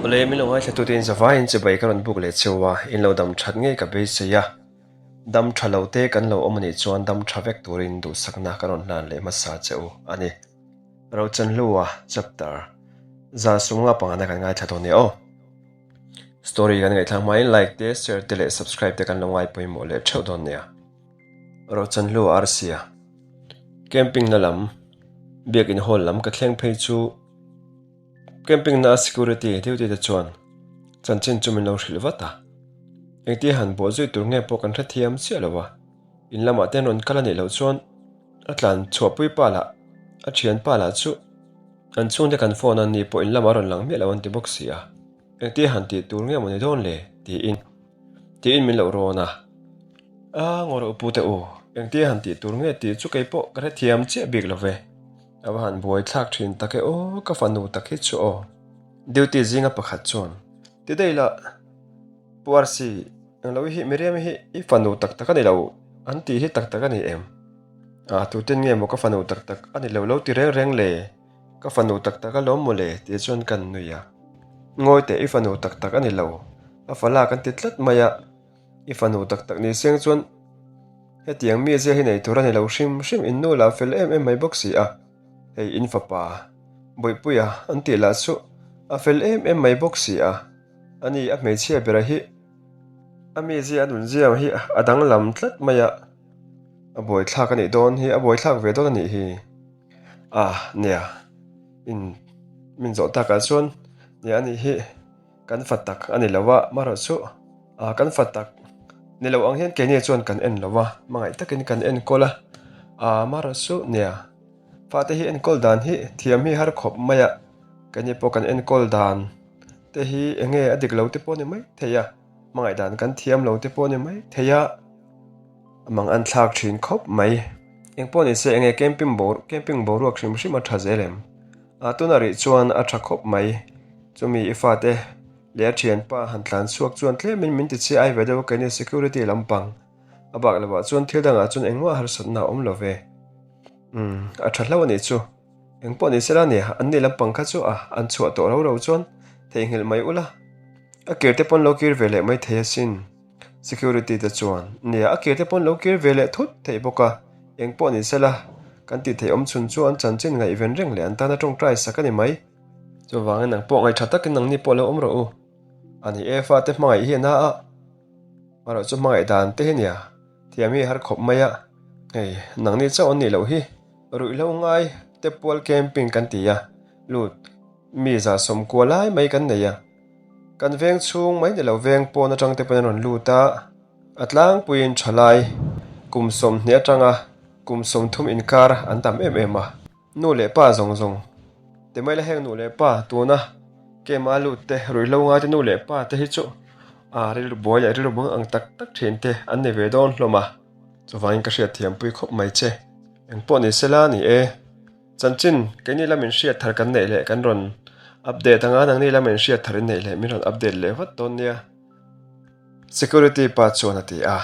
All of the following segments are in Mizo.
Awle, min lo ngaithla tute in zavaiin chibai ka rawn buk leh cheu a, in lo dam that ngei ka beisei a. Dam tha lo te kan lo awm anih chuan dam tha vek turin duhsakna ka rawn hlan leh hmasa che u a ni. Rochanhlua chapter 150 pangana kan ngaithla dawn nia aw. Story kan ngaihthlak hmain like te, share te leh subscribe te kan lo ngai pawimawh leh theuh dawn nia. Rochanhlu Arsia Camping na lam Biakin hall lam ka thleng phei chu Camping na a security duty te chuan chanchin chu min lo hrilh vat a. Engtia han bawh zui tur nge pawh kan hrethiam chiah lo a, in lamah te an rawn kal a nih loh chuan a tlan chhuahpui pa lah a thianpa lah chu An chhungte kan phone a ni pawh in lamah a rawn lang miah lo an ti bawk si a, engtia han tih tur nge maw ni dawn le? tiin tiin min lo rawn a. A ngaw rawh u pute u, engtia han tih tur nge tih chu kei pawh ka hrethiam chiah bik lo ve. A va han buai thlak thin tak e aw, ka fanu tak hi chu aw. Duty zinga pakhat chuan, Ti daih la, Pu Arsi, englo hi Miriam hi i fanu tak tak a ni lo an tih hi tak tak a ni em? A, tuten nge maw ka fanu tak tak a ni lo lo ti reng reng le? Ka fanu tak tak a lawm maw le? tih chuan kan nui a. Ngawi teh i fanu tak tak a ni lo, a fala kan ti tlat mai a. I fanu tak tak ni seng chuan hetiang mi zia hi nei tur a ni lo hrim hrim in nu lah fel em em mai bawk si a. Hei in fapa Bawihpuia an tih lah chu a fel em em mai bawk si a. Ani a hmeichhia bera hi a mizia a nunzia hi a danglam tlat mai a. A buaithlak a nih dawn hi, a buaithlak ve dawn a nih hi. Ah, nia, in min zawh takah chuan nia a nih hi kan fa tak a ni lo a, marawh chu ah kan fa tak ni lo ang hian keini chuan kan en lo a, hmangaih takin kan enkawl a, ah marawh chu nia fate hi enkawl dan hi thiam hi har khawp mai a, keini pawh kan enkawl dan te hi eng nge a dik lo te pawh a ni mai thei a, hmangaih dan kan thiam lo te pawh a ni mai thei a. A mang an thlak thin khawp mai. Eng pawh ni se enge camping boruak camping boruak hrim hrim a tha zel em? Ah tuna rih chuan a tha khawp mai. Chumi i fate leh a thianpa han tlan chhuak chuan tlemin min ti chhe ai ve deuh a keini security lampang a bak lovah chuan thil dangah chuan engmah harsatna a awm lo ve. Umm a tha hlauh a nih chu. Eng pawh ni sela nia an ni lampang kha chu a an chhuah tawh ro ro chuan theihnghilh mai ula. A kir te pawn lo kir ve leh mai thei asin. Security te chuan, Nia, a kir te pawn lo kir ve leh thut theih bawk a, eng pawh ni sela, kan tih theih awm chhun chu an chanchin ngaihven reng leh an tana tawngtai sak a ni mai. Chuvangin nang pawh ngaihṭha takin nangni pawh lo awm rawh u. A ni e, fate hmangaih hi a na a, marawh chu hmangaih dan te hi nia, thiam hi a har khawp mai a, hei, nangni chauh an nih loh hi, ruihhlo ngai te pual camping kan ti a, lut mi 190 lai mai kan nei a. Kan veng chhung mai ni lo veng pawn atang te pawhin a rawn lut a, a tlangpuiin thalai kum 20 atanga kum 30 inkar an tam em em a. Nu leh pa zawng zawng te mai la heng nu leh pa tuna kema lut te ruihhlo ngai te nu leh pa te hi chu a rilru buai leh rilru bang ang tak tak thin te an ni ve dawn hlawm a, chuvangin ka hriatthiampui khawp mai che. Engpawh ni sela ni e. Chanchin, keini lamin hriat thar kan neih leh kan rawn update anga nangni lamin hriat thar in neih leh min rawn update leh vat dawn nia. Security pa chuan a ti a,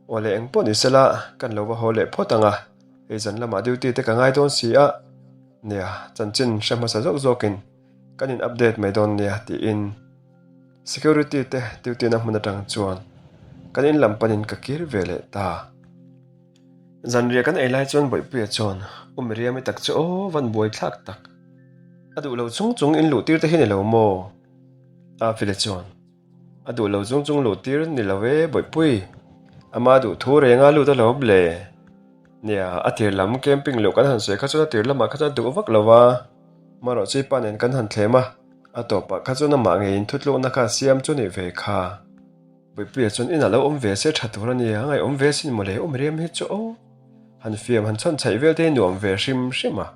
Aw leh eng pawh ni sela kan lo va haw leh phawt anga, hei zan lamah duty te ka ngai dawn si a, nia chanchin hre hmasa zawk zawkin kan in update mai dawn nia tiin security te duty na hmun atang chuan kan in lam panin ka kir ve leh ta. Zanriah kan ei lai chuan Bawihpuia chuan U Miriam-i tak chu aw van buai thlak tak. A duh lo chung chung in luh tir te hi ni lo maw? A File chuan A duh lo chung chung luh tir ni lo e Bawihpui. Ama duh thu reng a lut alawm le. Nia, a tir lam camping luh kan han sawi kha chuan a tir lamah kha chuan a duh vak lo a. Marawh chu i pa nen kan han thlem a, a tawpah kha chuan amah ngeiin thutlukna kha a siam chu ni ve kha. Puipuia chuan inah lo awm ve se tha tur a nia, ngaih awm ve sin mawle, awm riam hi chu aw. Han fiam han chhawn chhaih vel te hi nuam ve hrim hrim a.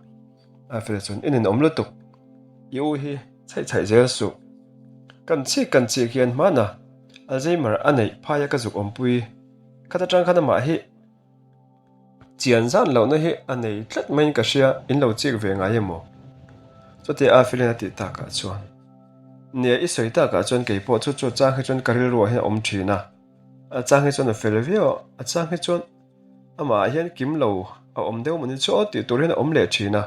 A fela chuan in inawm lutuk, i u hi chhaih chhaih zel suh. Kan chik kan chik hian hmana Alzheimer a neih phaia ka zuk awmpui khat atang khan amah hi Chian zan lohna hi a nei tlat maiin ka hria, in lo chik ve ngai emaw? Chutia a Felina tih takah chuan, Nia, i sawi takah chuan kei pawh chu chu chang hi chuan ka rilruah hian a awm thin a, a chang hi chuan a fel viau a, a chang hi chuan amahah hian kim lo a awm deuh mawni chu aw tih tur hian a awm leh thin a.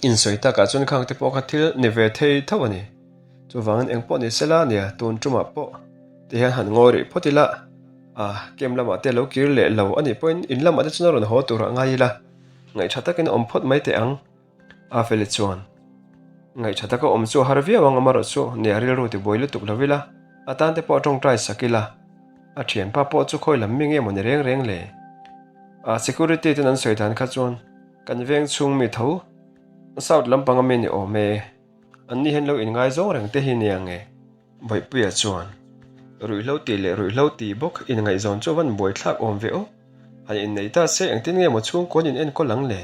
Insawi takah chuan khang te pawh kha thil ni ve thei tho a ni. Chuvangin eng pawh ni sela nia, tun tumah pawh ti hian han ngawi rih phawt ila, a camp lamah te lo kir leh lo a nih pawhin in lamah te chuan a rawn haw turah ngai ila, ngaihṭha takin awm phawt mai teh ang. A feli chuan, Ngaihṭha taka awm chu a har viau ang amarawh chu nia rilru ti buai lutuk lo ila, a tan te pawh a ṭawngṭai sak ila, a ṭhianpa pawh chu khawi lam mi nge maw ni reng reng le? A security ten an sawi dan kha chuan kan veng chhung mi tho south lampang a mi ni awm e, an ni hian lo inngaizawng reng te hi nia nge? Bawihpuia chuan, Ruihhlo tih leh ruihhlo tih bawk inngaihzawn chu a van buaithlak awm ve aw. Han innei ta se engtin nge maw chhungkawn in enkawl ang le?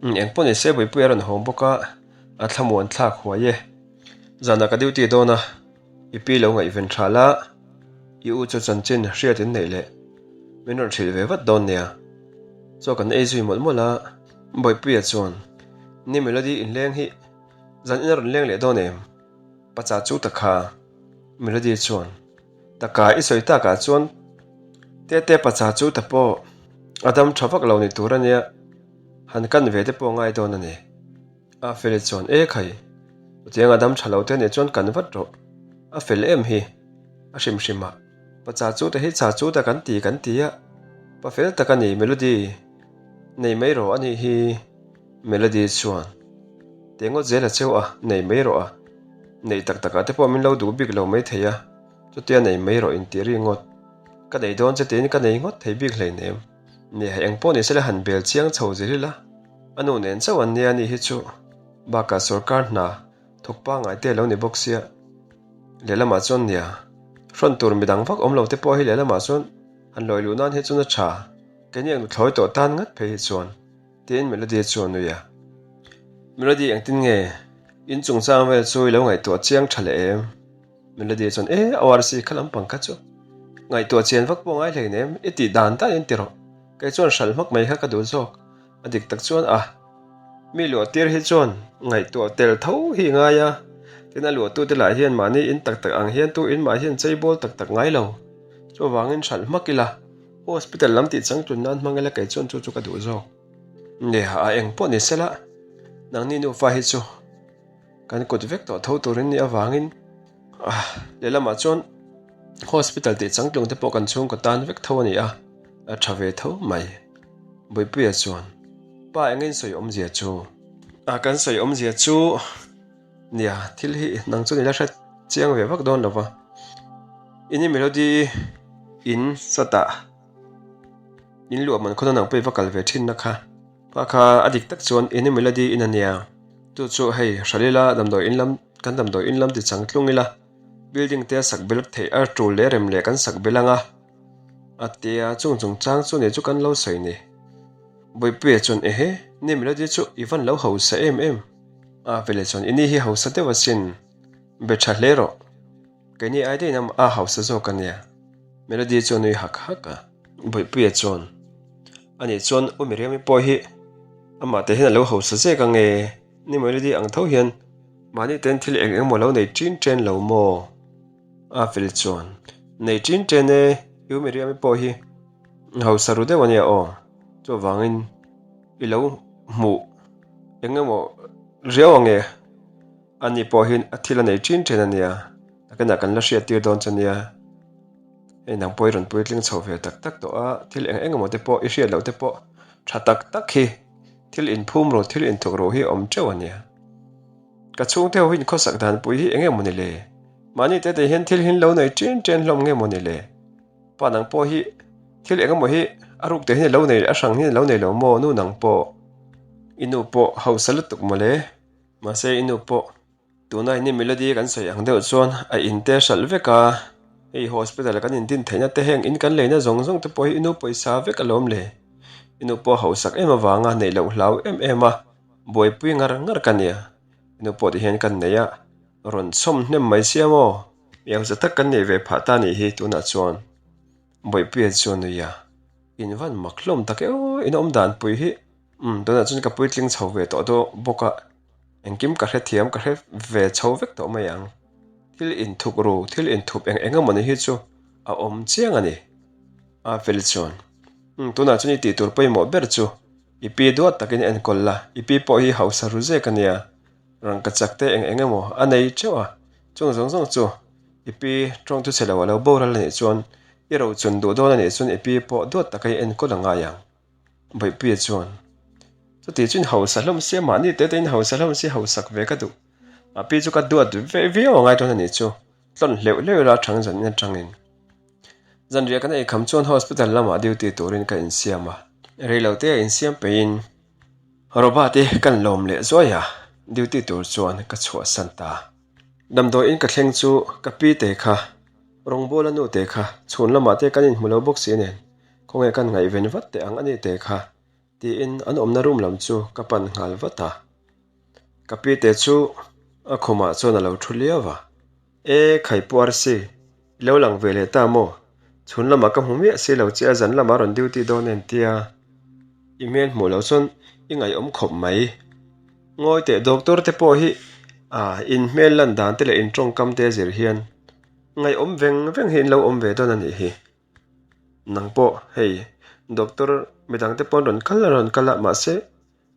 Umm eng pawh ni se Bawihpuia a rawn hawng bawk a, a thlamuan thlak huai e. Zanah ka duty dawn a, i pi lo ngaihven tha la, i u chu chanchin hriat in neih leh min rawn hrilh ve vat dawn nia. Chaw kan ei zui mawlh mawlh a, Bawihpuia chuan, Ni Melody inleng hi zan in a rawn leng leh dawn em? Pacha chu ta kha, Melody chuan, Taka i sawi takah chuan Tete pacha chu ta pawh a dam tha vak lo ni tur a nia, han kan ve te pawh ngai dawn a ni. A fel chuan, E khai, chutiang a dam tha lo te nih chuan kan vat rawh, a fel em hi, a hrim hrim a, pacha chu ta hi cha chu ta kan ti kan ti a, pa fel tak a ni Melody, nei mai rawh a nih hi. Melody chuan, Teh ngawt zel a cheu a, nei mai rawh a. Neih tak takah te pawh min lo duh bik lo mai thei a, chutia nei mai rawh intih ri ngawt. Ka nei dawn che tiin ka nei ngawt thei bik hleinem. Nia, eng pawh ni sela han bel chiang chho zel ila, a nu nen chauh an nia nih hi chu. Bakah sorkar hna thawk pangngai te lo ni bawk sia. Lehlamah chuan nia, hrawn tur midang vak awm lo te pawh hi lehlamah chuan han lawi luh nan hi chuan a tha. Keini ang nuthlawi tawh tan ngat phei hi chuan. Tiin Melody chu a nui a. Melody engtin nge in chungchang vel chu i lo ngaihtuah chiang tha leh em? Melody chuan e ORC kha lampang kha chu ngaihtuah chian vak pawh ngai hleinem i tih dan dan in ti rawh. Kei chuan hralh hmak mai kha ka duh zawk. A dik tak chuan a mi luah tir hi chuan ngaihtuah tel tho hi i ngai a. Tin a luahtute lah hian mahni in tak tak ang hian tu in mah hian chei bawl tak tak ngai lo. Chuvangin hralh hmak ila. Hospital lam tih changtlun nan hmang ila kei chuan chu chu ka duh zawk. Nia, a eng pawh ni sela, nangni nufa hi chu kan kut vek tawh tho turin nih avangin ah lehlamah chuan hospital tih changtlung te pawh kan chhungkaw tan vek tho a ni a, a tha ve tho mai. Buipuia chuan, Pa engin sawi awmzia chu? A kan sawi awmzia chu nia, thil hi nang chuan i la hre chiang ve vak dawn lo va. Ini Melody in sawtah in luah man khawn a nang pawh i va kal ve thin na kha. Pa kha a dik tak chuan ini Melody in a nia. Chu chu hei hral ila damdawi in lam kan damdawi in lam ti chang tlung ila building te a sak bel theih a tul leh rem leh kan sak bel ang a. A tia chung chung chang chu ni chu kan lo sawi ni. Bawipuia chuan ehe ni Melody chu i van lo hausa em em. A veleh chuan ini hi hausa deuh asin be tha hle rawh. Keini ai daih in a hausa zawk a nia. Melody chu a nui hak hak a. Bawihpuia chuan, Ani chuan U Miriami pawh hi amah te hian a lo hausa zek ang e. Ni Melody ang tho hian mahni ten thil eng eng maw lo nei ṭin ṭen lo maw? A fel chuan, Nei ṭin ṭen e, U Miriami pawh hi hausa ru deuh a nia aw. Chuvangin i lo hmuh eng emaw riau ang e. Ani pawhin a thil a nei ṭin ṭin a nia, takinah kan la hriat tir dawn chu nia. Hei nang pawh i rawn puitling chho ve tak tak tawh a, thil eng eng emaw te pawh i hriat loh te pawh tha tak tak hi thil inphum ru, thil inthawk ru hi a awm teuh a nia. Ka chhungte ho hian khawsak dan pui hi eng nge maw ni le? Mahni te te hian thil hin lo nei ṭin ṭen hlawm nge maw ni le? Pa nang pawh hi thil eng emaw hi a ruk te hian i lo nei, a hrang hian i lo nei lo maw? Nu nang pawh i nu pawh hausa lutuk maw le? Mahse i nu pawh tuna ini Melody kan sawi ang deuh chuan a in te hralh vek a, hei hospital kan indin theihna te heng in kan leina zawng zawng te pawh hi i nu pawisa vek alawm le. I nu pawh hausak em avanga neih loh hlau em em a, buaipui ngar ngar ka nia. I nu pawh tihian kan nei a, rawn chhawm hnem mai sia maw? Mi hausa tak kan neih ve phah ta nih hi tunah chuan Bawihpuia chu a nui a, in van mak hlawm tak e aw, in awm dan pui hi. Umm tunah chuan ka puitling chho ve tawh daw bawk a, engkim ka hrethiam ka hre ve chho vek tawh mai ang. Thil inthup ru, thil inthup eng eng emawni hi chu a awm chiang a ni. A fel chuan, Umm tunah chuan i tih tur pawimawh ber chu i pi duat takin enkawl la, i pi pawh hi hausa ru zek a nia, rangkachak te eng eng emaw a nei teuh a. Chung zawng zawng chu i pi tawngthu chhe lo a lo boral a nih chuan i rochun duh dawn a nih chuan i pi pawh duat taka i enkawl a ngai ang. Bawihpuia chuan, Chuti chu in hausa hlawm sia, mahni te te in hausa hlawm sia hausak ve ka duh. A pi chu ka duat ve viau a ngai dawn a nih chu, tlawn hleuh hleuh ila thang zan in atangin. Zanriah kan eikham chuan hospital lamah duty turin ka insiam a, reilote a insiam peihin Robert te kan lawm leh zuai a, duty tur chuan ka chhuahsan ta. Damdawiin ka thleng chu ka pi te kha, rawngbawla nu te kha chhun lamah te kan inhmu lo bawk si nen, khawnge kan ngaihven vat teh ang a ni te kha tiin an awmna room lam chu ka pan nghal vat a. Ka pi te chu a khumah chuan a lo thu liau a, E Khaipuar si, i lo lang ve leh ta maw? Chhun lamah ka hmu miah si lo che a, zan lamah rawn duty dawn en tia i hmel hmuh loh chuan i ngaihawm khawp mai. Ngawi teh doctor te pawh hi in hmel lan dan te leh in tawngkam te zir hian ngaihawm veng veng hi in lo awm ve dawn a nih hi. Nang pawh hei doctor midang te pawh an rawn kal a rawn kal a mahse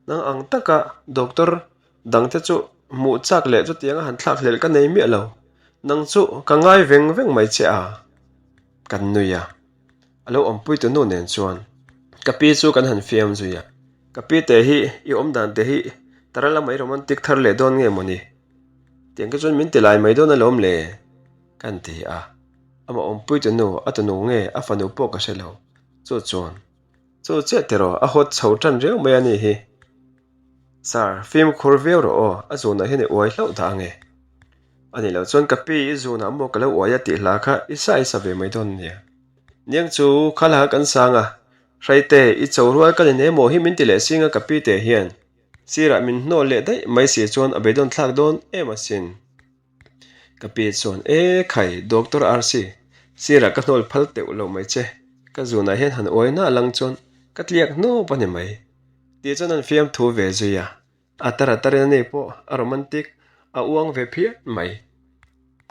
nang ang taka doctor dang te chu hmuh chak leh chutianga han thlak hlelh ka nei miah lo nang chu ka ngai veng veng mai che a kan nui a a lo awmpui tu nu nen chuan ka pi chu kan han fiam zui a ka pi te hi i awm dan te hi tara lamah i romantic thar leh dawn nge mawni tiang te chuan min ti lai mai dawn alawm le kan ti a. Amah awmpui tu nu, a tunu nge a fanu pawh ka hre lo. Chu chuan, Chu chiah tiraw, a hawt chho tan riau mai a ni hi. Sir, fimkhur viau rawh aw, a zunah hian i uai hlauh dah ange. A nih loh chuan ka pi i zunah maw ka lo uai a tih hla kha i sa i sa ve mai dawn a nia. Niang chu kha la kan sang a, Hraite, i cho rual ka ni ne maw hi min ti leh sing a ka pi te hian. Sirah min hnawl leh daih mai si chuan a beidawn thlak dawn em asin. Ka pi chuan, E khai, Doctor RC, sirah ka hnawl phal teuh lo mai che, ka zunah hian han uai na lang chuan ka tliak hnawp a ni mai. Tih chuan an fiam thu ve zui a, a tar a tarin ani pawh a romantic a uang ve phian mai.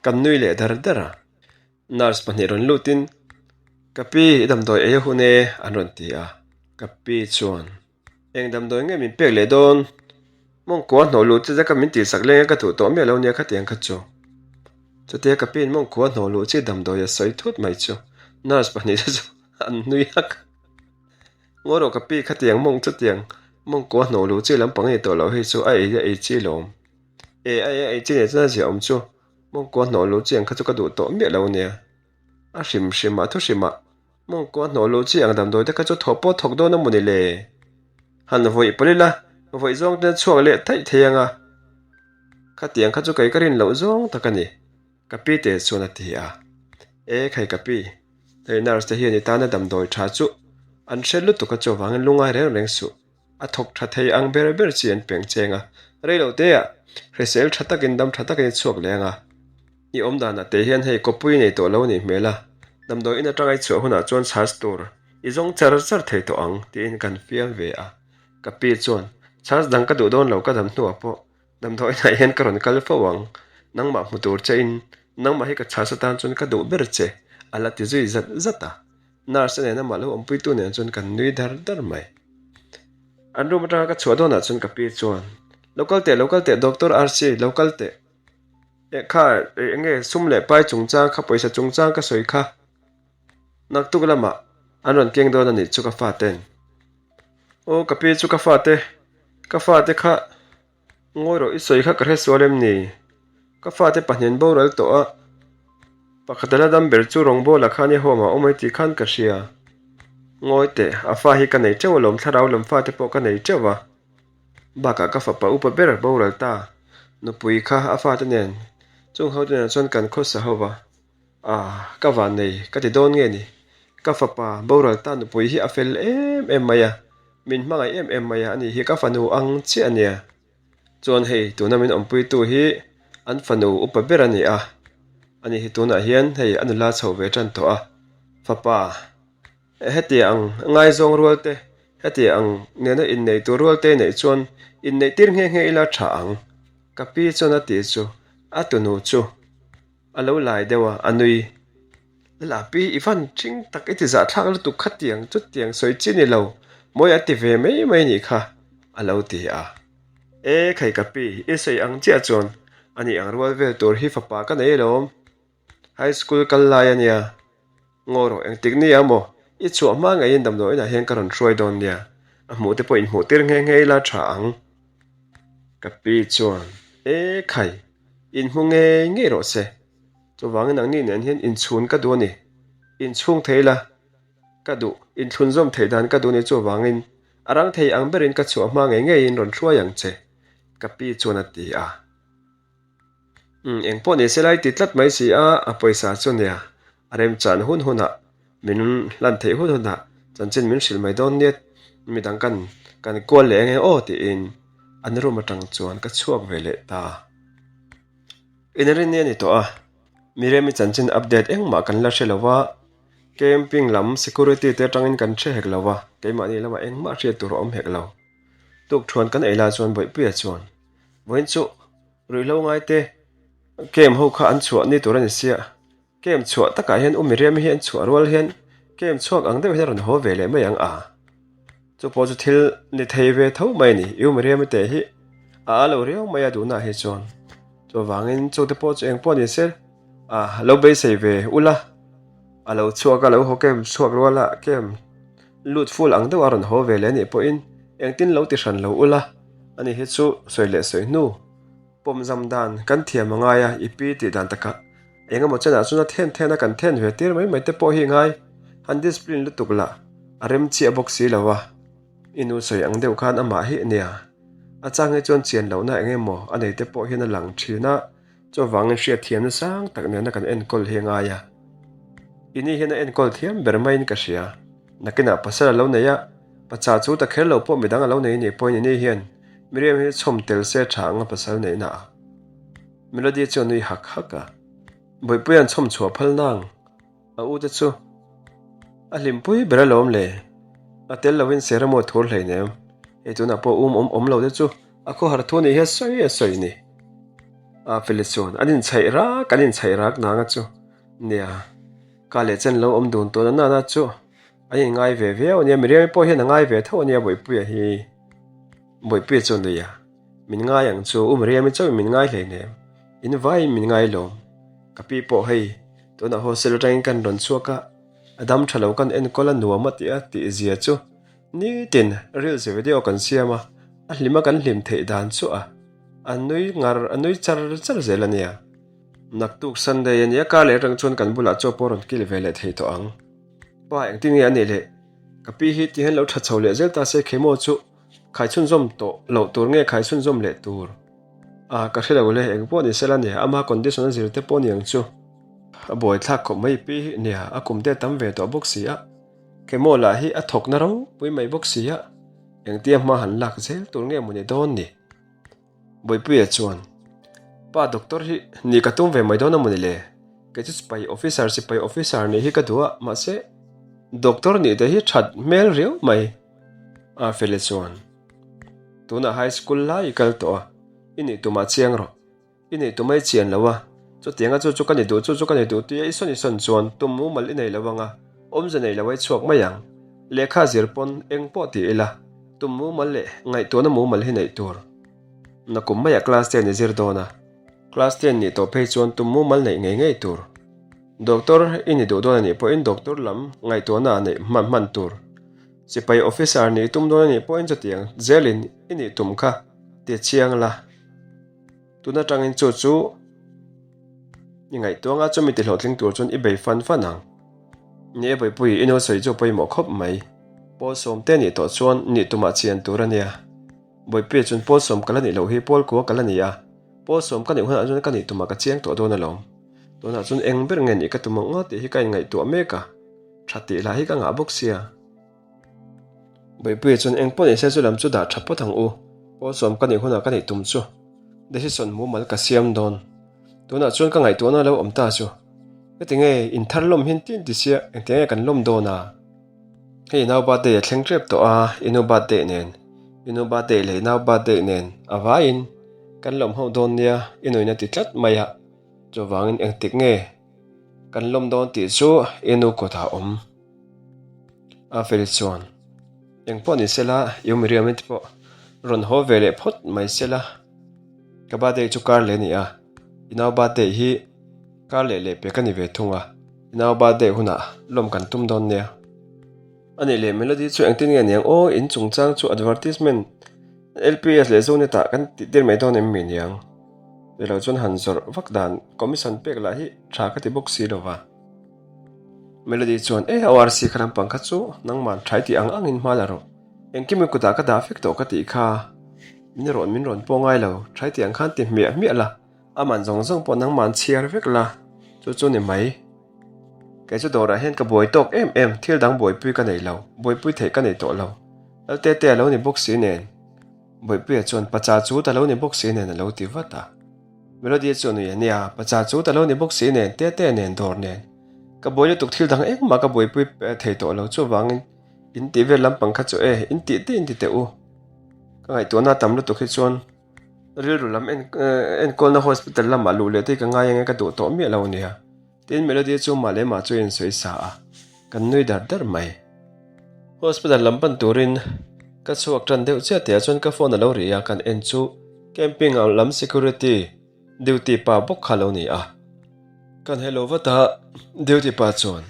Kan nui leh dar dar a, nurse pahnih rawn lutin, Ka pi, i damdawi ei a hun e, an rawn ti a, ka pi chuan, Eng damdawi nge min pek leh dawn? Mawngkua hnawh luh chi zaka min tihsak leng a ka duh tawh miah lo nia khatiang kha chu. Chutia ka piin mawngkua hnawh luh chi damdawi a sawi thut mai chu nurse pahnih te chu an nui hak. Ngaw rawh ka pi khatiang mawng chutiang mawngkua hnawh luh chi lampang a ni tawh loh hei chu a ei a ei chi lawm. E a ei a ei chi nen chuan a ziah awm chu mawngkua hnawh luh chi ang kha chu ka duh tawh miah lo nia. A hrim hrimah thu hrimah Mawngkua hnawh luh chi ang damdawi te kha chu thawh pawh thawk dawn a mawni le? Han vawih pawlh ila, vawih zawng ten chhuak leh thaih thei ang a. Khatiang kha chu kei ka rin loh zawng tak a ni, ka pi te chuan a ti a. E khai ka pi, hei nurse te hian i tana damdawi tha chu an hre lutuk a chuvangin lungai reng reng suh. A thawk tha thei ang ber ber chi an peng cheng a, rei lo te ah hrisel tha takin dam tha takin i chhuak leh ang a. I awm danah te hian hei kawpui nei tawh lo a nih hmel a, damdawi in atanga i chhuah hunah chuan chhas tur i zawng char char thei tawh ang tiin kan fiam ve a. Ka pi chuan, Chhas dang ka duh dawn lo ka dam hnuah pawh damdawi inah hian ka rawn kal fo ang, nangmah hmu tur che in nangmah hi ka chhas atan chuan ka duh ber che a la ti zui zat zat a. Nurse a nen amah lo awmpuitu nen chuan kan nui dar dar mai. An room atanga ka chhuah dawnah chuan ka pi chuan, Lo kal teh, lo kal teh Doctor RC, lo kal teh. Eh kha, eng nge sum leh pai chungchang kha, pawisa chungchang ka sawi kha. Naktuk lamah an rawn keng dawn a nih chu ka faten. Aw ka pi chu ka fate, ka fate kha Ngawi rawh i sawi kha ka hre sual em ni? Ka fate pahnian boral tawh a, pakhat a la dam ber chu rawngbawla khan i home ah awm ai tih khan ka hria. Ngawi teh, a fa hi ka nei teuh alawm thlarau lam fate pawh ka nei teuh a. Bakah ka fapa upa ber boral ta, nupui kha a fate nen chung hote nen chuan kan khawsa ho va. Ah, ka van nei, ka ti dawn nge ni? Ka fapa boral ta nupui hi a fel em em mai a, min hmangaih em em mai a, ani hi ka fanu ang chiah a nia. Chuan hei, tuna min awmpuitu hi an fanu upa ber a ni a, ani hi tunah hian hei a nula chho ve tan tawh a, fapa hetia ang ngaizawng rual te, hetia ang nena innei tur rual te neih chuan inneih tir nghe nghe ila tha ang, ka pi chuan a ti chu, a tunu chu. A lo lai deuh a, a nui. Lalapi, i van ṭhing tak i ti zahthlak lutuk khatiang chutiang sawi chi ni lo, mawi a ti ve mai mai nih kha, a lo ti a. E, khai ka pi, i sawi ang chiah chuan. Ani ang rual vel tur hi fapa ka nei alawm. High school kal lai a nia. Ngaw rawh, engtik nia maw? I chhuah hma ngeiin damdawiinah hian ka rawn hruai dawn nia. A hmuh te pawh inhmuh tir nghe nghe ila tha ang. Ka pi chuan, E khai, inhmu ngei ngei rawh se. Chuvangin nangni nen hian inchhun ka duh a ni. Inchhung thei la ka duh, inthlunzawm theih dan ka duh a ni chuvangin a rang thei ang berin ka chhuah hma ngei ngeiin rawn hruai ang che, ka pi chuan a ti a. Umm, eng pawh ni se lai ti tlat mai si a, a pawisa chu nia, a remchan hun hunah min hlan theih hun hunah chanchin min hrilh mai dawn nia, midang kan kan kual leh eng eng aw tiin an room atang chuan ka chhuak ve leh ta. Inrinni a ni tawh a, Miriam-i chanchin update engmah kan la hre lo va, camping lam security te atangin kan hre hek lo va, keimahni lamah engmah hriat tur a awm hek lo. Tukthuan kan ei lai chuan Bawihpuia chuan, Vawiin chu ruihhlo ngaite camp ho kha an chhuah ni tur a ni sia, camp chhuah takah hian u Miriam-i hi an chhuah rual hian camp chhuak ang deuh hian a rawn haw ve leh mai ang a. Chu pawh chu thil ni thei ve tho mai a ni. U Miriam-i te hi a a lo riau mai a duhnaah hi chuan. Chuvangin chute pawh chu eng pawh ni se a lo beisei ve ula, a lo chhuak a lo haw camp chhuak rual a camp lut full ang deuh a rawn haw ve leh a nih pawhin engtin lo ti hran lo ula ani hi chu sawi leh sawi hnu pawm zam dan kan thiam a ngai a i pi tih dan takah eng emaw chenah chuan a then then a kan then ve tir mai mai te pawh hi ngai han discipline lutuk lah a rem chiah bawk si lo a i nu sawi ang deuh khan amah hi nia a chang hi chuan chian lohna eng emaw a nei te pawh hian a lang thin a. Chuvangin hriatthiamna sang tak nena kan enkawl hi a ngai a. Ini hian a enkawl thiam ber maiin ka hria. Nakinah pasal a lo nei a, pacha chu ta kher lo pawh midang a lo nei anih pawhin ini hian Miriam hi chhawm tel se tha ang a pasal neihna ah. Melody chu a nui hak hak a. Bawihpuia'n chhawm chhuah phal nang. A u te chu a hlimpui ber alawm le. A tel lovin Seramo a thur hleinem. Hei tunah pawh um awm awm lo te chu a khawhar thu nih hi a sawi a sawi ni. A Feli chuan an inchhaih rak an inchhaih rak nang a chu. Nia, ka leh chen lo awm dun tawh na nana chu an inngai ve viau a nia. Miriami pawh hian a ngai ve tho a nia Bawihpuia hi. Bawihpuia chu a nui a. Min ngai ang chu, U Miriami chauhin min ngai hleinem. In vaiin min ngai lawm. Ka pi pawh hei, tunah hostel atangin kan rawn chhuak a, a dam tha lo kan enkawl a nuam a tih a tih zia chu nitin reels video kan siam a, a hlim a kan hlim theih dan chu a a nui ngar a nui char char zel a nia. Naktuk Sunday a nia kar leh atang chuan kan bulah chaw pawh rawn kil ve leh thei tawh ang. Pa engtin nge a nih leh? Ka pi hi tihian lo tha chho leh zel ta se khemaw chu khai chhunzawm tawh loh tur nge khai chhunzawm leh tur? A, ka hre lo le, eng pawh ni sela nia, ama condition a zir te pawh ni ang chu. A buai thlak khawp mai pi hi nia, a kum te tam ve tawh bawk si a, chemo lah hi a thawk na ropui mai bawk si a, engtia hma han lak zel tur nge maw ni dawn ni? Buaipuia chuan, Pa doctor hi nih ka tum ve mai dawn a maw ni le? Kei chu sipai officer sipai officer nih hi ka duh a, mahse doctor nih te hi that hmel riau mai. A Feli chuan, Tunah high school lai i kal tawh a, i nih tumah chiang rawh. I nih tumah i chian lo a, chutianga chu chu ka ni duh chu chu ka ni duh tia i sawn i sawn chuan tum mumal i nei lo ang a, awmze nei lo a i chhuak mai ang. Lehkha zir pawn eng pawh ti ila, tum mumal leh ngaihtuahna mumal hi neih tur. Nakum maiah class ten i zir dawn a, class ten nih tawh phei chuan tum mumal neih ngei ngei tur. Doctor i ni duh dawn a nih pawhin doctor lam ngaihtuahna ah neih hman hman tur. Sipai officer nih tum dawn a nih pawhin chutiang zelin i nih tum kha ti chiang la. Tun atangin chu chu i ngaihtuah anga chumi ti hlawhtling tur chuan i bei fan fan ang. Ni e Bawihpui, i nu sawi chu a pawimawh khawp mai. Pawl sawmte nih tawh chuan nih tumah chian tur a nia. Bawihpuia chuan pawl sawm ka la nih loh hi pawl kua ka la ni a, pawl sawm ka nih hunah chuan ka nih tumah ka chiang tawh dawn alawm. Tunah chuan eng ber nge nih ka tum ang nga tih hi ka inngaihtuah mek a. Tha tih lah hi ka ngah bawk sia. Bawihpuia chuan eng pawh nise chu lam chu dah tha phawt ang u, pawl sawm ka nih hunah ka nih tum chu decision mumal ka siam dawn. Tunah chuan ka ngaihtuahna lo awm ta chu. Heti nge inthar lawm hian tin ti sia engtiang nge kan lawm dawn a? Hei nau birthday a thleng tep tawh a, i nu birthday nen, i nu birthday leh i nau birthday nen a vaiin kan lawm ho dawn nia i nuin a ti tlat mai a, chuvangin engtik nge Kan lawm dawn tih chu i nu kutah a awm. A fel chuan, Eng pawh ni sela, i u Miriam-i te pawh rawn haw ve leh phawt mai sela. Ka birthday chu kar leh a ni a. I nau birthday hi kar leh leh pek a ni ve thung a, i nau birthday hunah lawm kan tum dawn nia. A nih leh Melody chu engtin nge niang aw, in chungchang chu advertisement LPS leh Zonet ah kan tih tir mai dawn em mi niang? Ti lo chuan han zawrh vak dan commission pek lah hi tha ka ti bawk si lo va. Melody chuan e ORC kha lampang kha chu nangman thai tih ang angin hma la rawh. Engkim i kutah ka dah vek tawh ka tih kha min rawn min rawn pawh ngai lo, thai tih ang khan ti hmiah hmiah la, a man zawng zawng pawh nangman chhiar vek la, chu chu ni mai. Kei chu dawrah hian ka buai tawk em em, thil dang buaipui ka nei lo, buaipui theih ka nei tawh lo. Laltete a lo ni bawk si nen. Bawihpuia chuan Pacha chu ta lo ni bawk si nen a lo ti vat a. Melody chu a nui a nia, Pacha chu ta lo ni bawk si nen, Tete nen, dawr nen. Ka buai lutuk thil dang engmah ka buaipui thei tawh lo chuvangin in tih vel lampang kha chu e, in tih tih in ti teh u. Ka ngaihtuahna tam lutuk hi chuan rilru lam enkawlna hospital lamah luh leh te hi ka ngai ange ka duh tawh miah lo nia. Tin, Melody chu mah leh mah chu a insawi sa a, kan nui dar dar mai. Hospital lam pan turin ka chhuak tan deuh chiah tihah chuan ka phone a lo ri a, kan en chu camping lam security duty pa bawk kha a lo ni a. Kan hello vat a, duty pa chuan.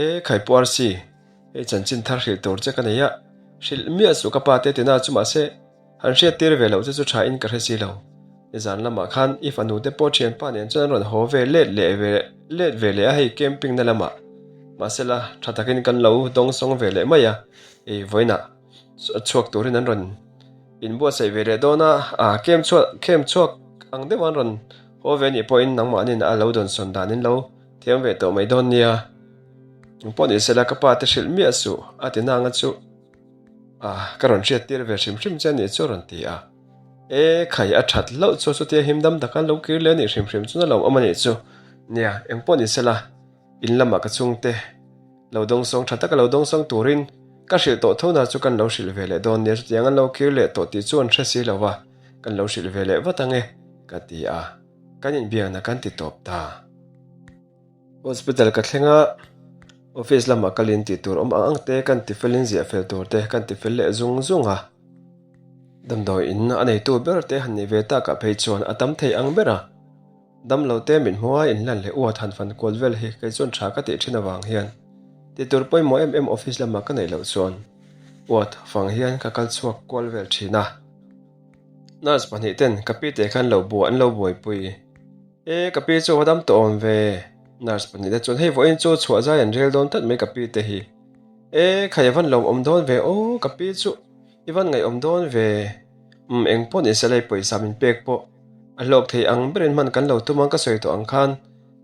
E Khaipu RC, hei chanchin thar hrilh tur che ka nei a, hrilh miah suh ka pa te tina chu mahse han hriat tir ve loh che chu tha in ka hre si lo. Nizan lamah khan i fanu te pawh thianpa nen chuan an rawn haw ve let leh ve let ve leh a hei camping na lamah. Mahsela tha takin kan lo dawngsawng ve leh mai a, ei vawiinah chhuak turin an rawn inbuatsaih ve leh dawn a, a camp chhuak camp chhuak ang deuh an rawn haw ve anih pawhin nangmahnin a lo dawnsawn danin lo Thiam ve tawh mai dawn nia. Eng pawh ni sela ka pa te hrilh miah suh a ti nanga chu ah ka rawn hriat tir ve hrim hrim che anih chu a rawn ti a. E khai a that hlauh chu chutia him dam taka lo kir leh anih hrim hrim chu na lo awm anih chu. Nia eng pawh ni sela in lamah ka chhungte lo dawngsawng tha taka lo dawngsawng turin ka hrilh tawh tho na chu kan lo hrilh ve leh dawn nia chutiang an lo kir leh tawh tih chu an hre si lo va kan lo hrilh ve leh vat ange ka ti a. Kan inbiakna kan ti tawp ta. Hospital ka thleng a, office lamah kalin tih tur awm ang ang te kan ti felin ziah fel tur te kan ti fel leh zung zung a. Damdawi in a neitu ber te han nih ve takah phei chuan a tam thei ang ber a. Damlo te mit hmua inhlan leh uat han fan kual vel hi kei chuan tha ka tih thin avang hian tih tur pawimawh em em office lamah ka neih loh chuan uat fang hian ka kal chhuak kual vel thin a. Nurse pahnih ten ka pi te khan lo bua an lo buaipui. E ka pi chu a va dam tawh awm ve. Nurse pahnih te chuan hei vawiin chu chhuah zai an rel dawn tlat mai ka pi te hi. E khai a van lawm awm dawn ve aw ka pi chu i van ngaih awm dawn ve. Umm eng pawh ni sela i pawisa min pek pawh a hlawk thei ang berin hman kan lo tum ang ka sawi tawh ang khan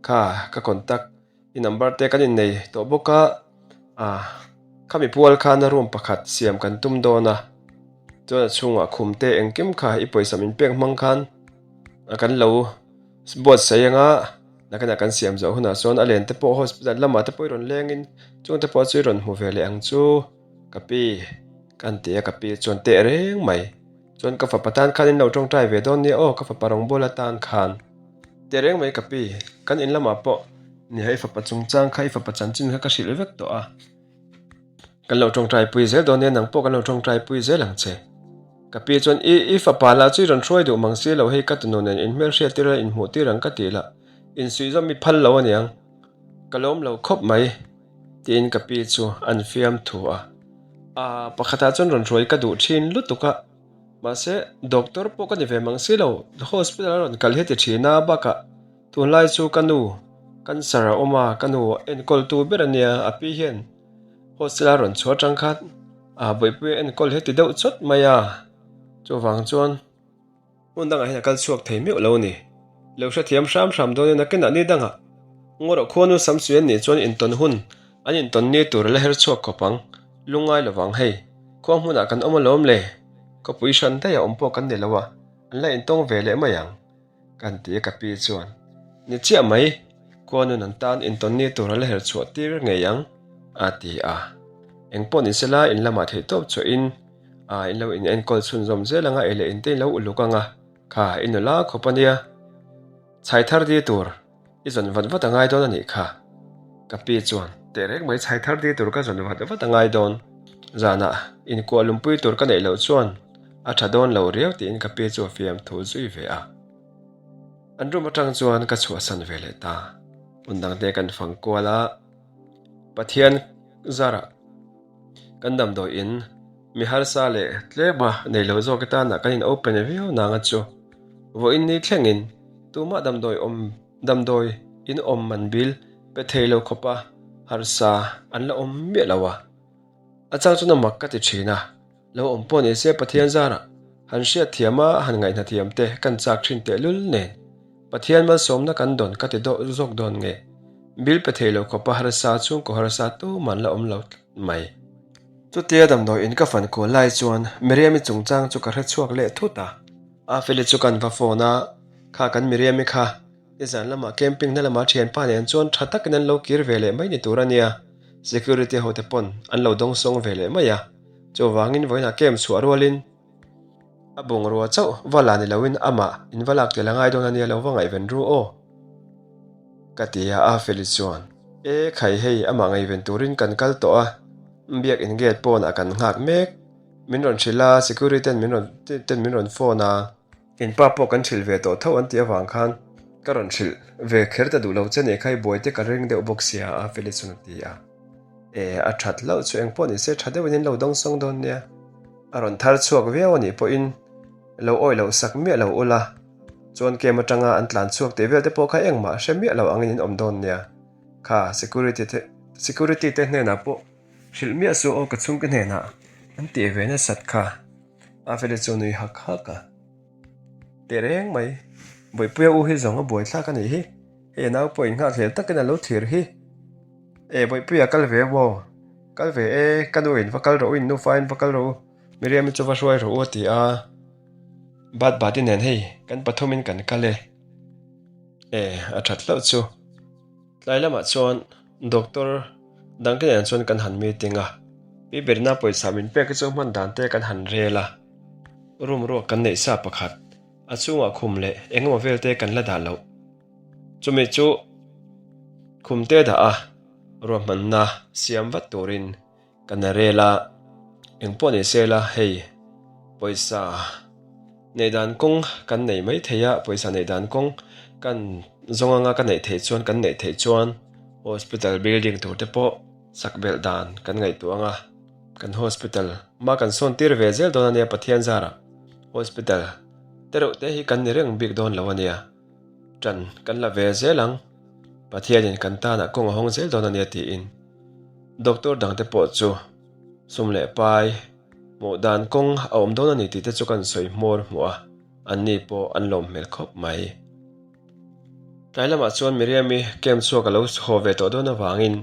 kha ka contact I number te kan innei tawh bawk a, ah khami pual khan a room pakhat siam kan tum dawn a, chuan a chhungah khum te engkim kha i pawisa min pek hmang khan a kan lo buatsaih ang a, nakinah kan siam zawh hunah chuan a len te pawh hospital lamah te pawh i rawn leng in chung te pawh chu i rawn hmu ve leh ang chu ka pi kan ti a ka pi chuan teh reng mai. Chuan ka fapa tan khan in lo tawngtai ve dawn nia aw, ka fapa rawngbawl atan khan. Teh reng mai ka pi, kan in lamah pawh nia i fapa chungchang kha i fapa chanchin kha ka hrilh vek tawh a. Kan lo tawngtai pui zel dawn nia nang pawh kan lo tawngtai pui zel ang che. Ka pi chuan i i fapa lah chu i rawn hruai duh mang si lo hei ka tunu nen in hmelhriat tir a inhmuh tir ang ka tih lah insuihzawm i phal lo aniang. Ka lawm lo khawp mai tiin ka pi chu an fiam thu a. Aa pakhatah chuan rawn hruai ka duh thin lutuk a, mahse doctor pawh ka ni ve mang si lo, hospital a rawn kal hi ti thin a, bakah tunlai chu ka nu cancer a awm a, ka nu enkawltu ber a nia, a pi hian hostel a rawn chhuah atang khan aa bawihpuia enkawl hi ti deuh chawt mai a, chuvang chuan. Hmun dangah hian a kal chhuak thei meuh lo a ni. Lo hrethiam hram hram dawn in a kenah ni dangah Ngawrawh khuanu Samsui an nih chuan intawn hun an intawn ni tur a la her chhuak khawp ang. Lungngai lovang hei, khua hmunah kan awm alawm le. Khawpui hran daih a awm pawh kan ni lo a, an la intawng ve leh mai ang. Kan ti a ka pi chuan. Ni chiah mai, khuanun an tan intawn ni tur a la her chhuah tir ngei ang, a ti a. Engpawh ni sela in lamah theihtawp chhuahin A in lo in enkawl chhunzawm zel anga ei leh in te in lo uluk anga kha i nula khawp ania chhai thar di tur i zawn vat vat a ngai dawn anih kha ka pi chuan teh reng mai chhai thar di tur ka zawn vat vat a ngai dawn zanah inkuah lumpui tur ka neih loh chuan a tha dawn lo riau tiin ka pi chu a fiamthu zui ve a. An room atang chuan ka chhuahsan ve leh ta. Hmun dangte kan fang kual a, Pathian zarah kan damdawi in mi harsa leh tlema nei lo zawk atana kan in open viau nanga chu vawiin ni thlengin tumah damdawi awm damdawi in awm man bil pe thei lo khawpa harsa an la awm miah lo a. A chang chuan a mak ka ti thin a, lo awm pawh ni se Pathian zarah han hriat thiam a han ngaihna thiam te kan chak thin tehlul nen Pathian malsawmna kan dawn ka ti dawh zawk dawn nge? Bil pe thei lo khawpa harsa chhungkaw harsa tuman la awm lo tlat mai. Chutia damdawi in ka fan kual lai chuan Miriam-i chungchang chu ka hre chhuak leh thut a. Afeli chu kan va phone a, kha kan Miriam-i kha nizan lamah camping na lamah thianpa nen chuan tha takin an lo kir ve leh mai ni tur a nia, security hote pawn an lo dawngsawng ve leh mai a, chuvangin vawiinah camp chhuah rualin, A bungrua chauh va la ni loin amah in va lak tel a ngai dawn a nia lo va ngaihven ru aw ka ti a, a Feli chuan E khai hei amah ngaihven turin kan kal tawh a, biak in gate pawnah kan nghak mek, min rawn hrilh a security ten min rawn ten min rawn phone a, in pa pawh kan hrilh ve tawh tho an tih avang khan ka rawn hrilh ve kher ta duh lo che nih kha i buai te ka ring deuh bawk sia a Feli chuan a ti a. E a that hlauh chu engpawh ni se tha deuhin in lo dawngsawng dawn nia. A rawn thar chhuak viau a nih pawhin lo awih loh sak miah lo ula, chuan camp atanga an tlan chhuak tih vel te pawh kha engmah hre miah lo angin in awm dawn nia. Kha security te security te hnenah pawh hrilh miah suh aw ka chhungte hnenah an tih ve nasat kha. A feli chu nui hak hak a. Teh reng mai, Bawihpuia u hi zawng a buaithlak a nih hi, hei a nau pawh innghakhlel takin a lo thlir hi. E Bawihpuia kal ve maw? Kal ve e, ka nu in va kal rawh u, in nufa in va kal rawh u, Miriam-i chu va hruai rawh u a ti a, Bat Bati nen hei kan pathumin kan kal e. E, a that hlauh chu. Tlai lamah chuan Doctor dangte nen chuan kan han meeting a, Pi Berina pawisa min pek hi chu hman dan te kan han rel a, room ruak kan neih sa pakhat, a chhungah khum leh engemaw vel te kan la dah loh. Chumi chu khumte dah a, ruahmanna siam vat turin kan rel a, engpawh ni se la hei pawisa neih dan kawng kan nei mai thei a, pawisa neih dan kawng kan zawng anga ka neih theih chuan kan neih theih chuan hospital building tur te pawh sak belh dan kan ngaihtuah ang a, kan hospital hma kan sawn tir ve zel dawn a nia Pathian zarah hospital te reuh te hi kan ni reng bik dawn lo a nia. Ṭan kan la ve zel ang, Pathianin kan tanah kawng a hawng zel dawn a nia tiin Doctor dangte pawh chu sum leh pai hmuh dan kawng a awm dawn a ni tih te chu kan sawi hmawr hmuh a, anni pawh an lawm hmel khawp mai. Tlai lamah chuan Miriam-i camp chhuak a lo haw ve tawh dawn avangin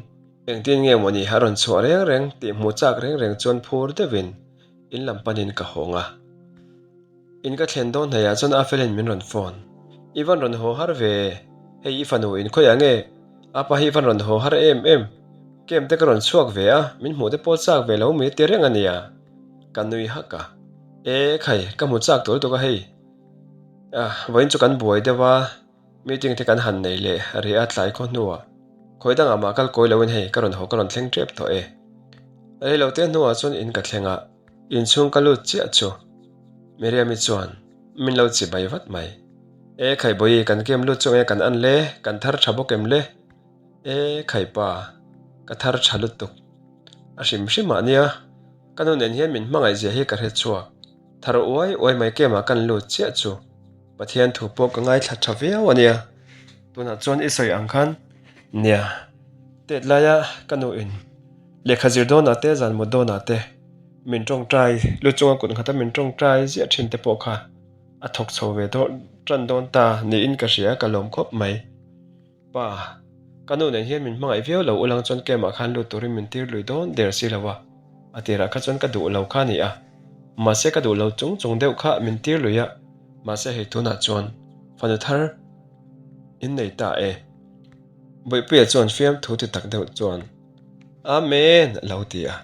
engtin nge mawni a rawn chhuah reng reng tih hmuh chak reng reng chuan phur deuhin in lam panin ka hawng a. In ka thlen dawn hnaihah chuan Afelin min rawn phone. I van rawn haw har ve, hei i fanu in khawiah nge? Apa hi i van rawn haw har em em? Camp te ka rawn chhuak ve a, min hmuh te pawh chak ve lo mai ti reng a nia. Ka nui hak a. E khai, ka hmu chak tur lutuk a hei. Ah, vawiin chu kan buai deuh a, meeting te kan han nei leh rih a tlai khaw hnuah. Khawi dangah mah kal kawi loin hei ka rawn haw ka rawn thleng tep tawh e. Reilote hnuah chuan in ka thleng a. Inchhung ka lut chiah chu Miriam-i chuan min lo chi bai vat mai. E Khaibawi kan kem lut chu nge kan an le, kan thar tha bawk em le? E Khaipa, ka thar tha lutuk. A hrim hrim ah nia, ka nu nen hian min hmangaih zia hi ka hre chhuak. Thar uai uai mai kemah kan lut chiah chu Pathian thu pawh ka ngaithla tha viau a nia. Tunah chuan i sawi ang khan nia, tet laia ka nu in lehkha zir dawnah te zan mut dawnah te min tawngtai lu chunga kut nghata min tawngtai ziah thin te pawh kha a thawk chho ve dawn tan dawn ta niin ka hria ka lawm khawp mai. Pa, ka nu nen hian min hmangaih viau lo ulang chuan camp ah khan lut turin min tir lui dawn der si lo a, a tirah kha chuan ka duh lo kha a ni a, mahse ka duh lo chung chung deuh kha min tir lui a, mahse hei tunah chuan fanu thar in nei ta e. Bawihpuia chuan fiamthu ti tak deuh chuan Amen a lo ti a,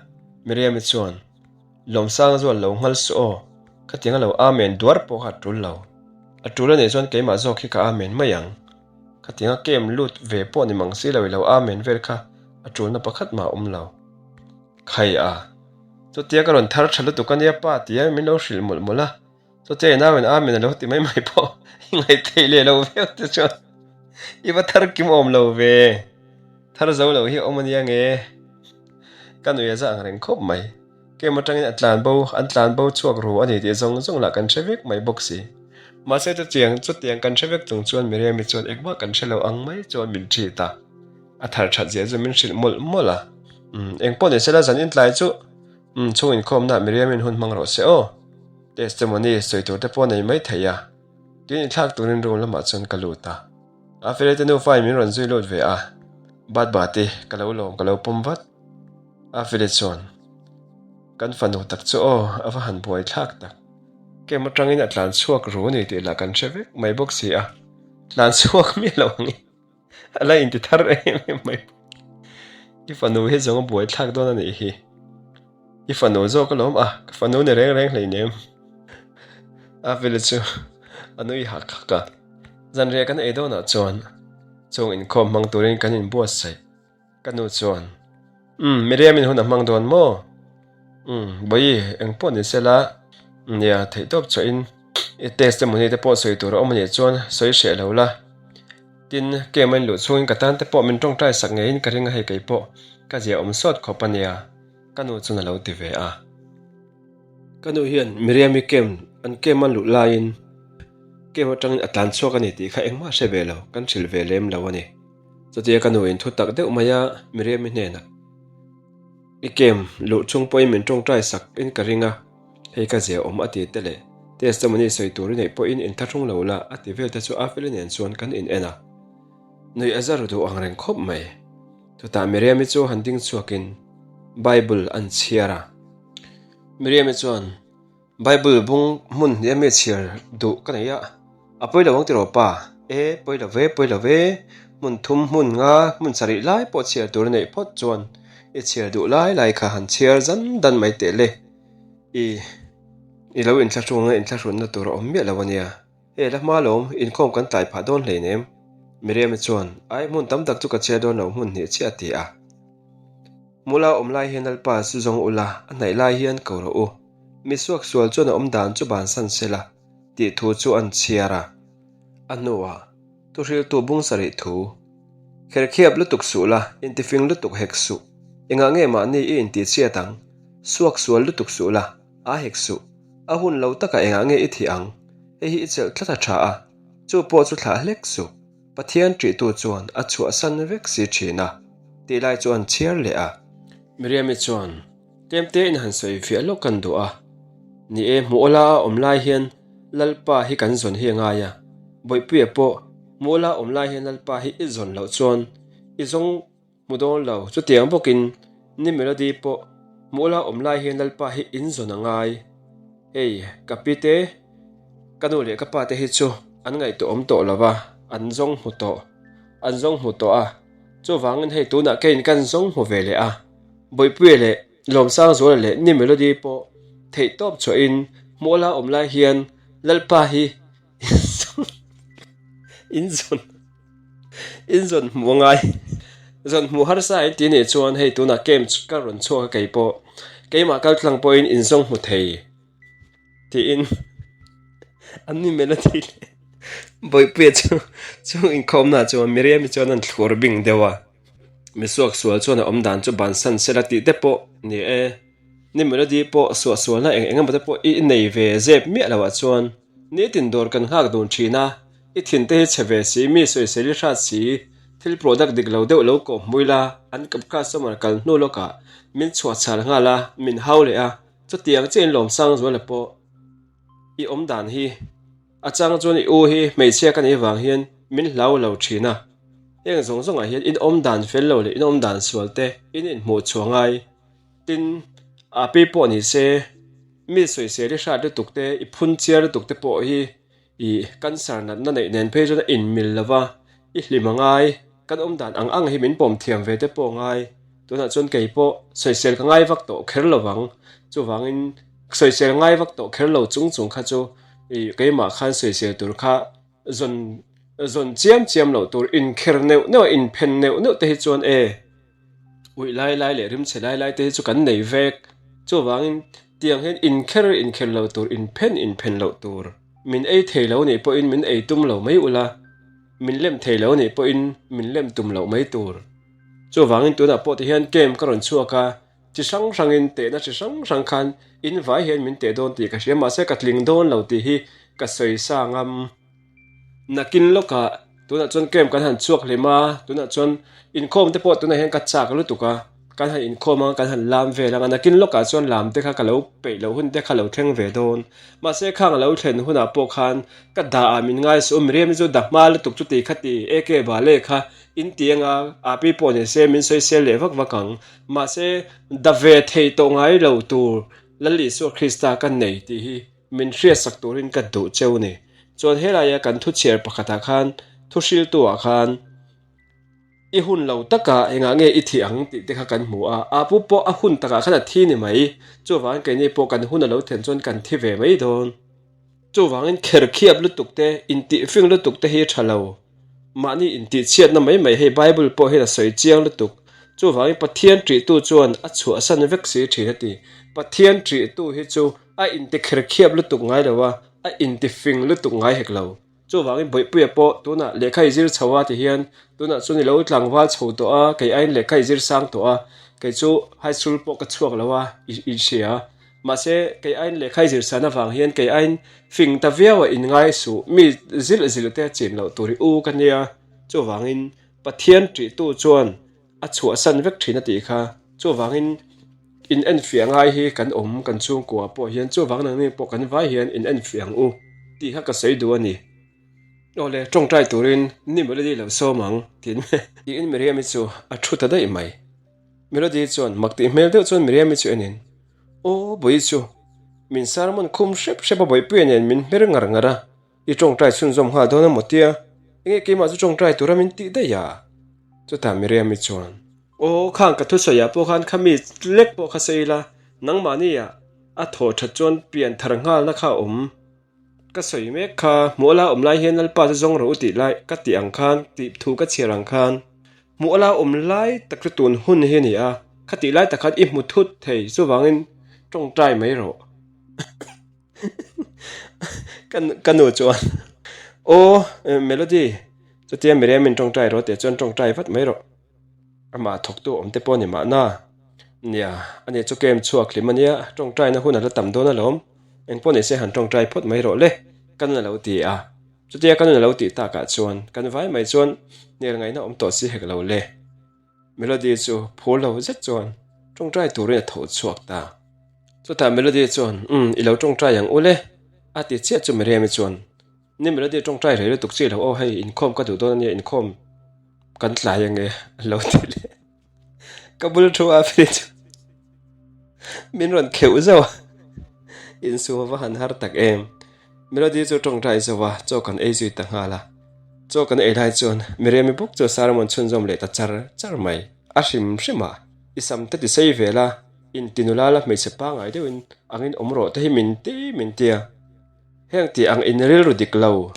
Miriam-i chuan Lawmsang zual lo nghal suh aw, khatiang a lo Amen duar pawh kha a tul lo, a tul a nih chuan keimah zawk hi ka Amen mai ang. Khatianga kem lut ve pawh ni mang si lo i lo amen vel kha a tulna pakhat mah a awm lo. Khai a, chutia ka rawn thar tha lutuk a nia pa tia min lo hrilh mawlh mawlh a. Chutia i nauin Amen a lo ti mai mai pawh i ngaihtheih leh lo viau te chuan i va thar kim awm lo ve. Thar zo lo hi a awm ania nge? Ka nui a za ang reng khawp mai. Kem atangin a tlan bo, an tlan bo chhuak ru a ni tih zawng zawng lah kan hre vek mai bawk si. Mahse chutiang, chutiang kan hre vek chung chuan Miriam-i chuan engmah kan hre lo ang mai chuan min ṭhit a. A thar ṭhat zia chu min hrilh mawlh mawlh a. Umm, engpawh ni sela zan intlai chu umm chhung inkhawmnaah Miriam-in hun hmang rawh se aw. Testimony sawi tur te pawh nei mai thei a. Tin inthlak turin room lamah chuan ka lut a. A Felete nufa in min rawn zui lut ve a. Bat bati ka lo lawm ka lo pawm vat. A Feli chuan, Kan fanu tak chu aw, a va han buai thlak tak. Kem atangin a tlan chhuak ru ni tih lah kan hre vek mai bawk si a. Tlan chhuak miah lo ang i. A la inti thar em em mai bawk. I fanu hi zawng a buai thlak dawn a nih hi. I fanu zawk alawm a, ka fanu ni reng reng hleinem. A Feli chu a nui hak hak a. Zanriah kan ei dawnah chuan chung inkhawm hmang turin kan inbuatsaih. Ka nu chuan, Umm, Miriam-in hun a hmang dawn maw? Umm, Bawihi, eng pawh ni sela, nia, theihtawp chhuahin i testimony te pawh sawi tur a awm a nih chuan sawi hreh lo la. Tin, kem a inluh chhungin ka tan te pawh min tawngtai sak ngeiin ka ring a hei kei pawh ka zia awm sawt khawp a nia, ka nu chuan a lo ti ve a. Ka nu hian Miriam-i kem an kem a luh laiin kem atangin a tlan chhuak a ni tih kha engmah hre ve lo, kan hrilh ve lem lo a ni. Chutia ka nu in thu tak deuh mai a Miriam-i hnenah, I kem luh chung pawhin min tawngtai sak in ka ring a, hei ka zia awm a ti te leh testimony sawi tur i neih pawhin in thlahrung lo la a ti vel te chu Afeli nen chuan kan in en a. Nuih a zar duh ang reng khawp mai. Chutah Miriam-i chu han ding chhuakin Bible an chhiar a. Miriam-i chuan, Bible bung hmun hnih a mi chhiar duh ka nei a, a pawi lo ang tiraw pa? E, pawi lo ve, pawi lo ve, hmun thum, hmun nga, hmun sarih lai pawh chhiar tur a neih phawt chuan i chhiar duh lai lai kha han chhiar zan dan mai teh le. I, i lo inthlahrung a, inthlahrunna tur a awm miah lo a nia. Hei la hma lawm, inkhawm kan tlai phah dawn hleinem. Miriam-i chuan, Ai, hmun tam tak chu ka chhiar dawn lo, hmun hnih chiah a ti a. Hmula awm lai hian Lalpa chu zawng ula, a hnaih lai hian ko rawh u. Mi suak sual chuan a awm dan chu bansan sela, tih thu chu an chhiar a. A hnuah, thuhriltu bung sarih thu, Kherkhiap lutuk suh la, intifing lutuk hek suh. Engah nge mahni i intihchhiat ang? Suak sual lutuk suh la, a hek suh. A hun lo takah engah nge i thih ang? Hei hi i chelh tlat a tha a, chu pawh chu thlah hlek suh. Pathian ṭihtu chuan a chhuahsan vek si ṭhin a, tih lai chu an chhiar leh a. Miriam-i chuan, Tlemte in han sawi fiah lawk kan duh a. Ni e, hmuh awla a awm lai hian Lalpa hi kan zawn hi a ngai a. Bawihpuia pawh hmuh awla a awm lai hian Lalpa hi i zawn loh chuan i zawng hmu dawn lo. Chutiang bawkin ni Melody pawh hmuh awla a awm lai hian Lalpa hi in zawn a ngai. Hei, ka pi te, ka nu leh ka pa te hi chu an ngaihtuah awm tawh lo va, an zawng hmu tawh, an zawng hmu tawh a. Chuvangin hei tunah keiin kan zawng hmu ve leh a. Bawihpuia leh Lawmsangzuala leh Ni Melody pawh theihtawp chhuahin hmuala awm lai hian Lalpa hi in zawn in zawn hmuh a ngai. Zawn hmuh harsa in ti nih chuan hei tunah camp ka rawn chhuak a kei pawh keimah kal tlang pawhin in zawng hmu thei tiin an Ni Melody leh Bawihpuia chu chung inkhawmnaah chuan Miriam-i chuan an thlur bing deuh a. Misuak sual chuan a awm dan chu bansan sela tih te pawh ni e. Ni Melody pawh suahsualna eng eng emaw te pawh i nei ve zep miah lo ah chuan nitin dawr kan nghak dun thin a, i thin te hi chhe ve si, mi sawisel i hrat si, thil product dik lo deuh lo kawh hmui la, an customer kal hnu lawkah min chhuahchhal nghal a, min hau leh a, chutiang chiah in Lawmsangzuala pawh i awm dan hi. A chang chuan i u hi hmeichhia ka nih vang hian min hlau lo thin a, heng zawng zawngah hian in awm dan fel lo leh in awm dan sual te in inhmuh chhuah ngai. Tin, a pi pawh ni se, mi sawisel i hrat lutuk te, i phun chiar lutuk te pawh hi i cancer natna neih nen phei chuan a inmil lo va, i hlim a ngai, kan awm dan ang ang hi min pawm thiam ve te pawh a ngai. Tunah chuan kei pawh sawisel ka ngai vak tawh kher lo vang, chuvangin sawisel ngai vak tawh kher lo chung chung kha chu ih keimah khan sawisel tur kha zawn zawn chiam chiam loh tur inkher neuh neuh a inphen neuh neuh te hi chuan e uih lai lai leh rimchhe lai lai te hi chu kan nei vek chuvangin. Tiang hian inkher inkher lo tur, inphen inphen loh tur. Min ei thei lo nih pawhin min ei tum lo mai ula, min lem thei lo nih pawhin min lem tum loh mai tur. Chuvangin tunah pawh ti hian camp ka rawn chhuak a, chi hrang hrangin tehna chi hrang hrang khan in vai hian min teh dawn tih ka hria, mahse ka tling dawn lo tih hi ka sawi sang a. Nakin lawkah tunah chuan camp kan han chhuak hlim a, tunah chuan inkhawm te pawh tunah hian ka chak lutuk a, kan han inkhawm ang a, kan han lam vel ang a, nakin lawkah chuan lam te kha ka lo peih loh hun te kha lo thleng ve dawn. Mahse khang a lo thlen hunah pawh khan ka dah ah min ngai suh, Miriam-i chu dah hma lutuk chuti kha ti eke bale kha in ti anga api pawh ni se min sawisel leh vak vak ang. Mahse da ve thei tawh ngai lo tur Lal Isua Krista ka nei tih hi Min hriatsak turin ka duh cheu ni. Chuan helaia kan thuchhiar pakhatah khan thuhriltu ah khan i hun lo takah engah nge i thih ang tih te kha kan hmu a, Apu pawh a hun takah khan a thi ni mai. Chuvangin keini pawh kan hun a lo thlen chuan kan thi ve mai dawn. Chuvangin kherkhiap lutuk te, intihfing lutuk te hi tha lo. Mahni intihchhiatna mai mai hei Bible pawh hian a sawi chiang lutuk. Chuvangin Pathian ṭihtu chuan a chhuahsan vek si ṭhin a ti. Pathian ṭihtu hi chu a intikherkhiap lutuk ngai lo a, a intifing lutuk ngai hek lo. Chuvangin Bawihpuia pawh tunah lehkha i zir chho a ti hian tunah chuan i lo tlangval chho tawh a, kei aiin lehkha i zir sang tawh a, kei chu high school pawh ka chhuak lo a i hria. Mahse, kei aiin lehkha i zir san avang hian kei aiin fing ta viau a inngai suh, mi zilh zilh te chin loh tur i u ka nia. Chuvangin Pathian ṭihtu chuan a chhuahsan vek ṭhin a tih kha. Chuvangin in enfiah ngai hi kan awm kan chhungkua pawh hian chuvang nangni pawh kan vai hian in enfiah ang u tih kha ka sawi duh a ni. Awle, ṭawngṭai turin ni Melody lo sawm ang tiin Miriam-i chu a ṭhu ta daih mai. Melody chuan mak tih hmel deuh chuan Miriam-i chu enin, Aw Bawihi chu, min sermon khum hrep hrep a Bawihpuia nen min hmer ngar ngar a, i tawngtai chhunzawm nghal dawn a maw tia, enge keimah chu tawngtai tura min tih daih a? Chutah Miriam-i chuan, Aw khang ka thusawiah pawh khan kha mi lek pawh kha sawi ila, nangmahnia a thawh that chuan pian thar nghalna kha a awm. Ka sawi mek kha, hmuh ala awm lai hian Lalpa chu zawng rawh u tih lai ka tih ang khan, tih thu ka chhiar ang khan, hmuh ala awm lai tak chu tun hun hi a ni a, kha tih lai tak khan i hmu thut thei, chuvangin tawngtai mai rawh. Ka nu chuan, Aw Melody, chutia Miriam-in tawngtai rawh tih chuan tawngtai vat mai rawh. Amah thawktu awm te pawh a ni mahna. Nia, ani chu kem chhuak hlim a nia, tawngtaina hun a la tam dawn alawm. Engpawh ni se han tawngtai phawt mai rawh le, ka nun a lo ti a. Chutia ka nun a lo tih takah chuan kan vai mai chuan hnial ngaihna awm tawh si hek lo le. Melody chu phur lo zet chuan tawngtai turin a tho chhuak ta. Chutah Melody chuan, Umm, i lo tawngtai ang u le, a ti chiah chu Miriam-i chuan, Ni Melody tawngtai rei lutuk chi lo aw hei inkhawm ka duh dawn ania inkhawm kan tlai ange a lo ti leh. Ka bul thu a phei chu min rawn kheuh zauh a insum ava han har tak em. Melody chu tawngtai zauh a chaw kan ei zui ta nghal a. Chaw kan ei lai chuan Miriam-i bawk chu sermon chhunzawm leh ta char char mai. A hrim hrim a i sam te ti sei vel a inti nula la hmeichhe pangngai deuhin angin awm rawh te hi min ti min ti a. Heng tih ang in rilru dik lo,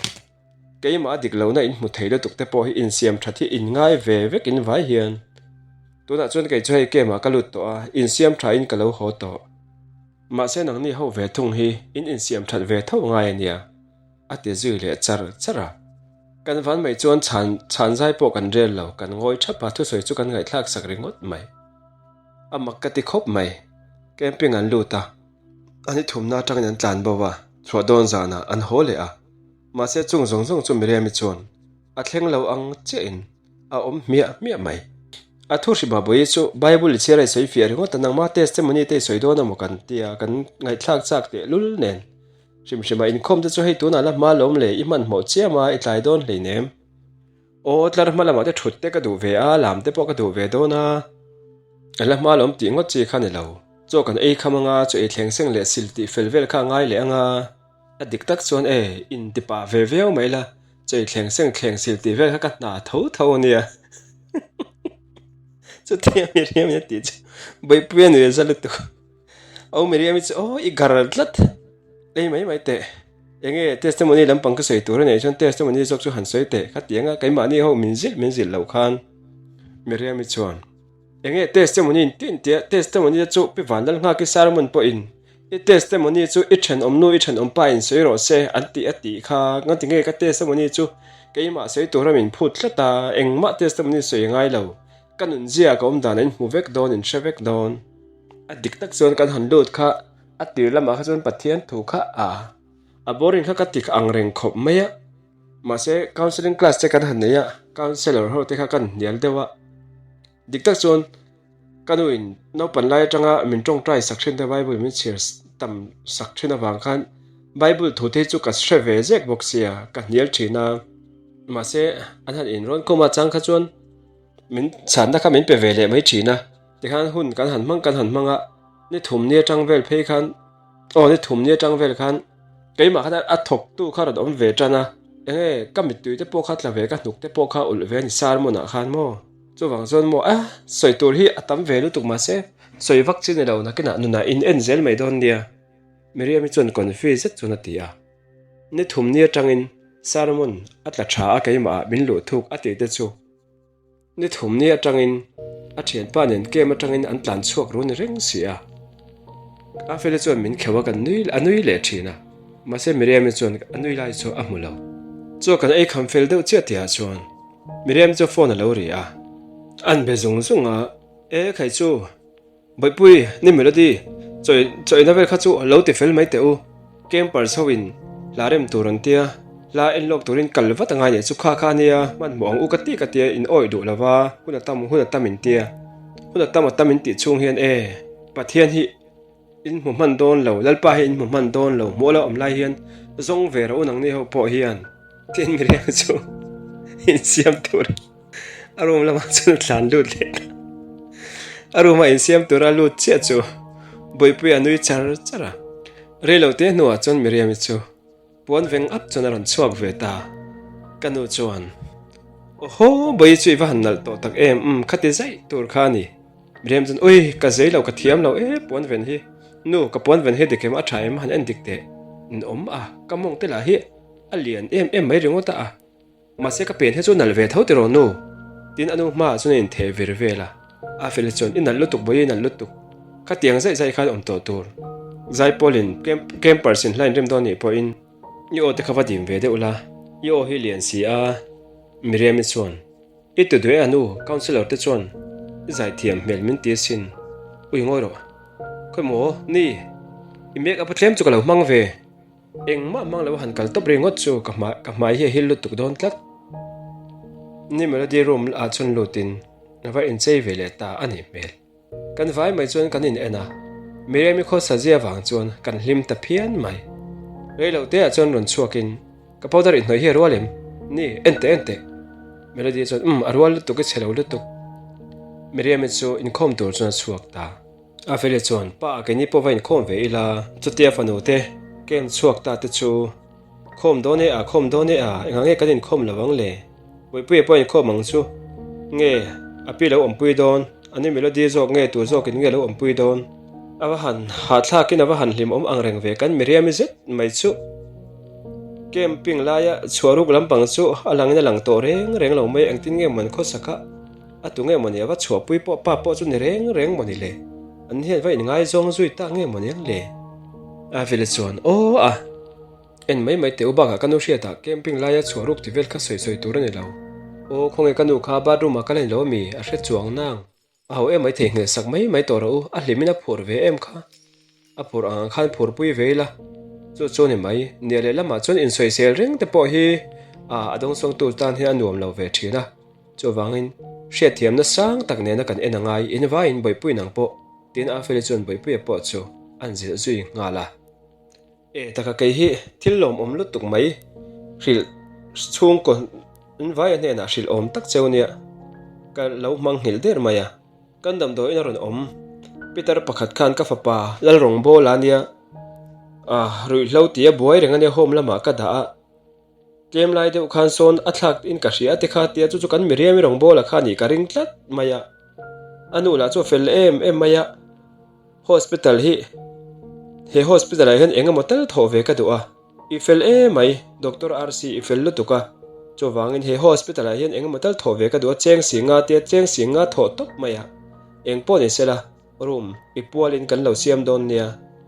keimah dik lohna in hmu thei lutuk te pawh hi insiam that hi in ngai ve vek in vai hian. Tunah chuan kei chu hei camp ah ka lut tawh a, insiam tha in ka lo haw tawh. Mahse nangni ho ve thung hi in insiam that ve tho ngai a nia, a ti zui leh char char a. Kan van mai chuan chhan chhan zai pawh kan rel lo, kan ngawi thap a, thusawi chu kan ngaihthlak sak ringawt mai. A mak ka ti khawp mai, camping an lut a. An i thumna atangin an tlan bo a, chhuah dawn zanah an haw leh a. Mahse chung zawng zawng chu Miriam-i chuan a thleng lo ang chiahin a awm hmiah hmiah mai. A thu hri Babuii chu Bible i chhiar a i sawi fiah ringawt a, nangma testimony te i sawi dawn a maw kan tia kan ngaihthlak chak teh lul nen. Hrim hrima inkhawm te chu hei tunah la hma lawm le, i hmanhmawh chiam a, i tlai dawn hleinem. Aw tlar hma lamah te thut te ka duh ve a, lam te pawh ka duh ve dawn a, a la hma lawm tih ngawt chi kha ni lo. Chaw kan ei kham anga, chaw ei thleng seng leh sil tih fel vel kha a ngai leh anga, a dik tak chuan e, in ti pah ve viau mai la, chaw ei thleng seng thleng sil tih vel kha ka hna tho tho a nia. Chutia Miriam-i a tih chu Bawihpuia nui a za lutuk. Aw Miriam-i chu aw i gar tlat, ei mai mai teh. Enge testimony lampang ka sawi tur a nih chuan testimony zawk chu han sawi teh kha ti anga keimahni ho min zilh min zilh loh khan Miriam-i chuan enge testimony in tin tia testimony te chu Pi Vanlal Nghaki sermon pawhin i. I testimony chu i thenawmnu i thenawmpa in sawi rawh se an tih a tih kha ngati nge ka testimony chu keimah sawi tura min phut tlat a, engmah testimony sawi a ngai lo, ka nunzia ka awm dan a inhmu vek dawn in hre vek dawn. A dik tak chuan kan han lut kha a tir lamah kha chuan Pathian thu kha a a boring kha ka tik ang reng khawp mai a, mahse counselling class te kan han nei a, counsellor ho te kha kan hnial deuh a, dik tak chuan Ka nuin naupan lai atanga min tawngtai sak thin te Bible min chhiar tam sak thin avang khan Bible thu te hi chu ka hre ve zek bawk sia, ka hnial thin a. Mahse an han inrawn khawm a chang kha chuan min chhanna kha min pe ve leh mai thin a. Tikhan hun kan han hmang kan han hmang a, ni thum ni atang vel phei khan Aw ni thum ni atang vel khan keimah khan a thawktu kha rawn awm ve tan a, enge ka mittui te pawh kha tla ve ka hnuk te pawh kha ulh ve a ni sermon ah khan maw chuvang chuan maw a sawi tur hi a tam ve lutuk mahse sawi vak chi ni lo nakinah nunah in en zel mai dawn nia Miriam-i chuan confi zet chuan a ti a, ni thum ni atangin sermon a tla tha a keimah ah min luh thuk a tih te chu. Ni thum ni atangin a thianpa nen kem atangin an tlan chhuak ru ni reng si a. Afeli chuan min kheuh a kan nui a nui leh thin a, mahse Miriam-i chuan a nui lai chu a hmu lo. Chaw kan ei kham fel deuh chiah tihah chuan Miriam chu phone a lo ri a, an be zung zung a, E khai chu! Bawihpui, ni Melody, chawi chawina vel kha chu lo ti fel mai teh u. Campers ho in hla rem tur an tia, hla en lawk turin kal vat a ngai nih chu kha kha ania, hmanhmawh ang u ka ti ka tia in awih duh lova, hun a tam hun a tam in tia, hun a tam a tam in tih chhung hian e, Pathian hi in hmu hman dawn lo, Lalpa hi in hmu hman dawn lo, hmuh a lo awm lai hian zawng ve rawh u nangni ho pawh hian, tiin Miriam chu insiam tur. A room lamah chuan a tlan lut leh ta. A room a insiam tura lut chiah chu Bawihpuia a nui char char a. Reilo te hnuah chuan Miriam-i chu puan veng ap chuan a rawn chhuak ve ta. Ka nu chuan, Awhaw, Bawihi chu i va han nalh tawh tak em, umm, khati zaih tur kha a ni. Miriam chuan, Ui, ka zei lo, ka thiam lo e, puan ven hi. Nu, ka puan ven hi dik em, a tha em, han en dik teh. In awm a, ka mawng te lah hi a lian em em mai ringawt a. Mahse ka pen hi chu nalh ve tho tiraw nu? Tin a nu hmaah chuan a intheh vir vel a. A fel chuan i nalh lutuk bawi i nalh lutuk. Khatiang zaih zaih khan awm tawh tur. Zaipawlin campers in hla inrem dawn nih pawhin i aw te kha va dim ve deuh la. I aw hi lian si a Miriam-i chuan i tu duh e a nu councillor te chuan i zaithiam hmel min ti asin. Ui ngawi rawh. Khawimaw ni i make up a tlem chu ka lo hmang ve. Engmah hmang lo a han kal tawp ringawt chu ka hmai ka hmai hi a hil lutuk dawn tlat. Ni Melody room ah chuan lutin a va inchei ve leh ta a nih hmel. Kan vai mai chuan kan in en a, Miriam-i khawsa zia vang chuan kan hlim ta phian mai. Reiloh te ah chuan rawn chhuakin ka powder inhnawih hi a rual em? Ni, en teh en teh. Melody chuan umm a rual lutuk i chhe lo lutuk. Miriam-i chu inkhawm tur chuan a chhuak ta. A feli chuan, Pa, keini pawh va inkhawm ve ila, chutia fanu te camp chhuak ta te chu khawm dawn e a, khawm dawn e a, engah nge kan inkhawm lo ang le? Puipuia pawh inkhawm ang chu, nge a pi lo awmpui dawn, a ni Melody zawk nge tur zawkin nge lo awmpui dawn? A va han hahthlakin a va han hlimawm ang reng ve kan Miriam-i zet mai chu. Camping laia chhuah ruk lampang chu a langin a lang tawh reng reng lo mai, engtin nge maw an khawsak a? A tu nge mawni a va chhuahpui pawh pa pawh chu ni reng reng mawni le? An hian va inngaizawng zui tak nge mawni ang le? Avila chuan, Aw a! En mai mai teh u bakah ka nu hriatah camping laia chhuah ruk ti vel kha sawi sawi tur a ni lo. Aw khawnge ka nu kha bathroom ah ka la ni lo ami? A hre chuang nang. A ho em mai theihnghilh sak mai mai tawh rawh u, a hlimin a phur ve em kha. A phur ang ang khan phur pui ve ila, chu chu ni mai. Nia leh lamah chuan insawisel reng te pawh hi a dawngsawngtu tan hian a nuam lo ve thin a. Chuvangin, hriatthiamna sang tak nena kan en a ngai, in vaiin Bawihpui nang pawh, tiin Afeli chuan Bawihpuia pawh chu an zilh zui nghal a. E taka kei hi thil lawmawm lutuk mai, hrilh chhungkaw in vaia hnenah hrilh awm tak cheu nia, ka lo hmang nghilh der mai a. Kan damdawiin a rawn awm, Peter pakhat khan ka fapa Lalrawngbawla nia, ah ruihhlo tia buai reng ania home lamah ka dah a, Tlem lai deuh khan sawn a thlak in ka hria te kha tia chu chu kan Miriam-i rawngbawla kha nih ka ring tlat mai a. A nu lah chu a fel em em mai a. Hospital hi he hospital ah hian eng emaw tal thawh ve ka duh a. I fel em mai Doctor RC i fel lutuk a. Chuvangin he hospital ah hian eng emaw tal thawh ve ka duh a cheng si nga tia cheng si nga thawh tawp mai a. Eng pawh ni sela. Room i pualin kan lo siam dawn nia.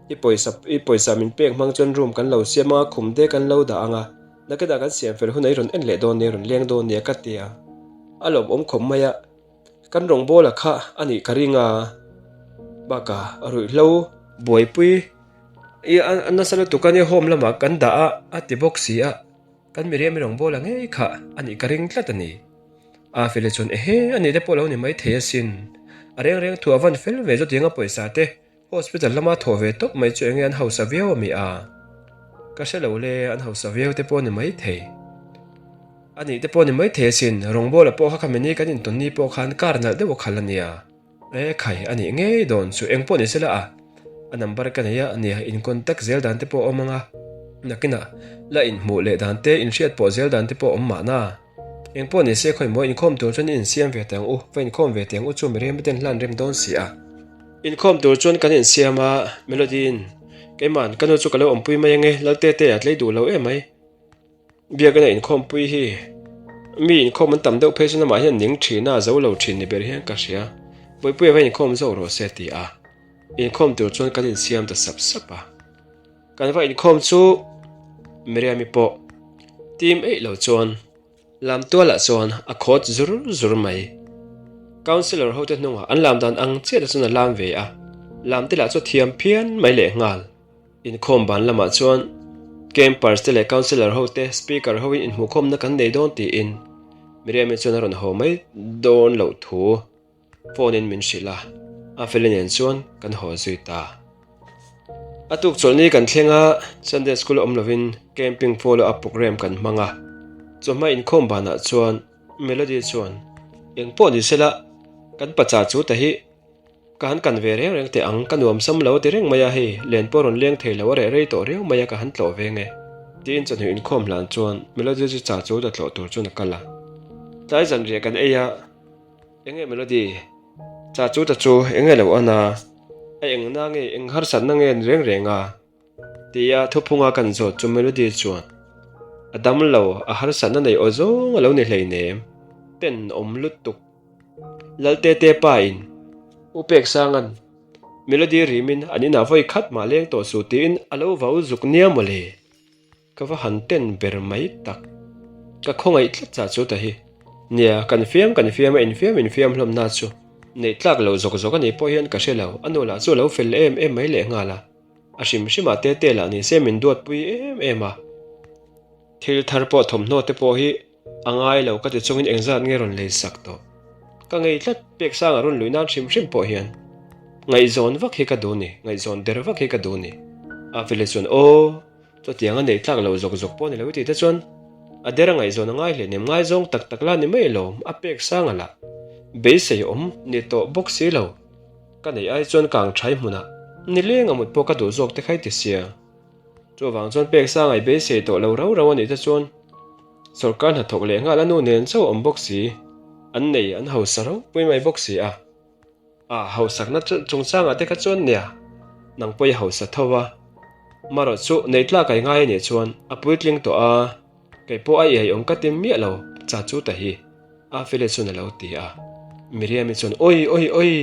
I pawisa i pawisa min pek hmang chuan room kan lo siam anga khum te kan lo dah anga nakinah kan siam fel hunah i rawn en leh dawn nia i rawn leng dawn nia ka ti a. A lawmawm khawp mai a, kan rawngbawla kha a nih ka ring a, bakah ruihhlo buaipui i a nasa lutuk a nia home lamah kan dah a a ti bawk si a. Kan Miriam-i rawngbawla ngei kha a nih ka ring tlat a ni. A Feli chuan ehe a nih te pawh lo ni maithei asin. A reng reng thu a van fel ve chutiang a pawisa te hospital lama thawh ve tawp mai chu enge an hausa viau a mi a? Ka hre lo le, an hausa viau te pawh a ni maithei. A nih te pawh a ni maithei asin, rawngbawla pawh kha khamini kan intawn ni pawh khan car nalh deuh a khalh a nia. E khai, a nih ngei dawn chu eng pawh ni sela a, a number ka nei a nia, in contact zel dan te pawh a awm ang a, nakinah la inhmuh leh dan te, inhriat pawh zel dan te pawh a awm mahna. Eng pawh ni se khawi maw inkhawm tur chuan i insiam ve teh ang u, va inkhawm ve teh ang u chu Miriam-i ten hlan rem dawn si a. Inkhawm tur chuan kan insiam a, Melody-in, Keiman, ka nu chu ka lo awmpui mai ange, Laltete a tlei duh lo emai. Biakina inkhawmpui hi mi inkhawm an tam deuh phei chuan amah hian ning thin a, zo lo thin ni ber hian ka hria. Puipuia va inkhawm zawk rawh se ti a, inkhawm tur chuan kan insiam ta sap sap a. Kan va inkhawm chu Miriam-i pawh tim eih lo chuan lam tualah chuan a khawt zur zur mai. Councillor hote hnungah an lam dan ang chiah te chuan a lam ve a, lam te lah chu thiam phian mai lehnghal. Inkhawm ban lamah chuan Campers te leh Councillor ho te Speaker hoin inhmuhkhawmna kan nei dawn tiin Miriam-i chuan a rawn haw mai dawn loh thu phone in min hrilh a, Afeli nen chuan kan haw zui ta. A tuk chawlhni kan thleng a, Sunday School awm lovin Camping follow up program kan hmang a, chawhma inkhawm banah chuan Melody chuan engpawh ni sela kan pacha chu ta hi Ka han kan ve reng reng teh ang, ka nuam sam lo ti reng mai a, hei len pawh rawn leng thei lo a reh rei tawh riau mai a ka han tlawh ve nge. Tiin chawhnu inkhawm hlan chuan Melody chu cha chu ta tlawh tur chuan a kal a. Tlai zanriah kan ei a, Enge Melody, cha chu ta chu enge lo an a, a eng na nge eng harsatna nge ni reng reng a? Tia thuphunga kan zawt chu Melody chuan a dam lo, a harsatna nei aw zawng a lo ni hleinem, tenawm lutuk. Laltete pa in U Peksanga'n Melody rimin an inah vawi khat mah leng tawh suh tiin a lo vau zuk nia mawle. Ka va han ten ber mai tak. Ka khawngaih tlat chah chu ta hi. Nia, kan fiam kan fiam a infiam infiam hlawm na chu neih tlak loh zawk zawk a nih pawh hian ka hre lo, a nu lah chu a lo fel em em mai lehnghal a. A hrim hrimah tete lah ni se min duatpui em em a. Thil thar pawh thawmhnaw te pawh hi a ngai lo ka ti chungin engzat nge rawn lei sak tawh. Ka ngei tlat pek sangah rawn luih nan hrim hrim pawh hian ngaihzawn vak hi ka duh ni, ngaihzawn der vak hi ka duh ni. A vile chuan aw, chutiang a neih tlak loh zawk zawk pawh ni lo i tih te chuan a der a ngaihzawn a ngai hle nem ngaizawng tak tak la ni mai alawm a pek sanga lah beisei awm ni tawh bawk si lo. Ka neih ai chuan kang thai hmunah nileng a mut pawh ka duh zawk te kha i ti sia. Chuvang chuan pek sangai beisei tawh lo rau rau a nih te chuan sawrkar hnathawk leh nghal a nu nen chauh awm bawk si, an nei an hausa ropui mai bawk si a. A hausakna chungchangah te kha chuan nia, nang pawh i hausa tho a, marawh chu nei tlak ai ngai a nih chuan a puitling tawh a, kei pawh a iai awm ka ti miah lo cha chu ta hi, a fele chuan a lo ti a. Miriam-i chuan awi awi awi,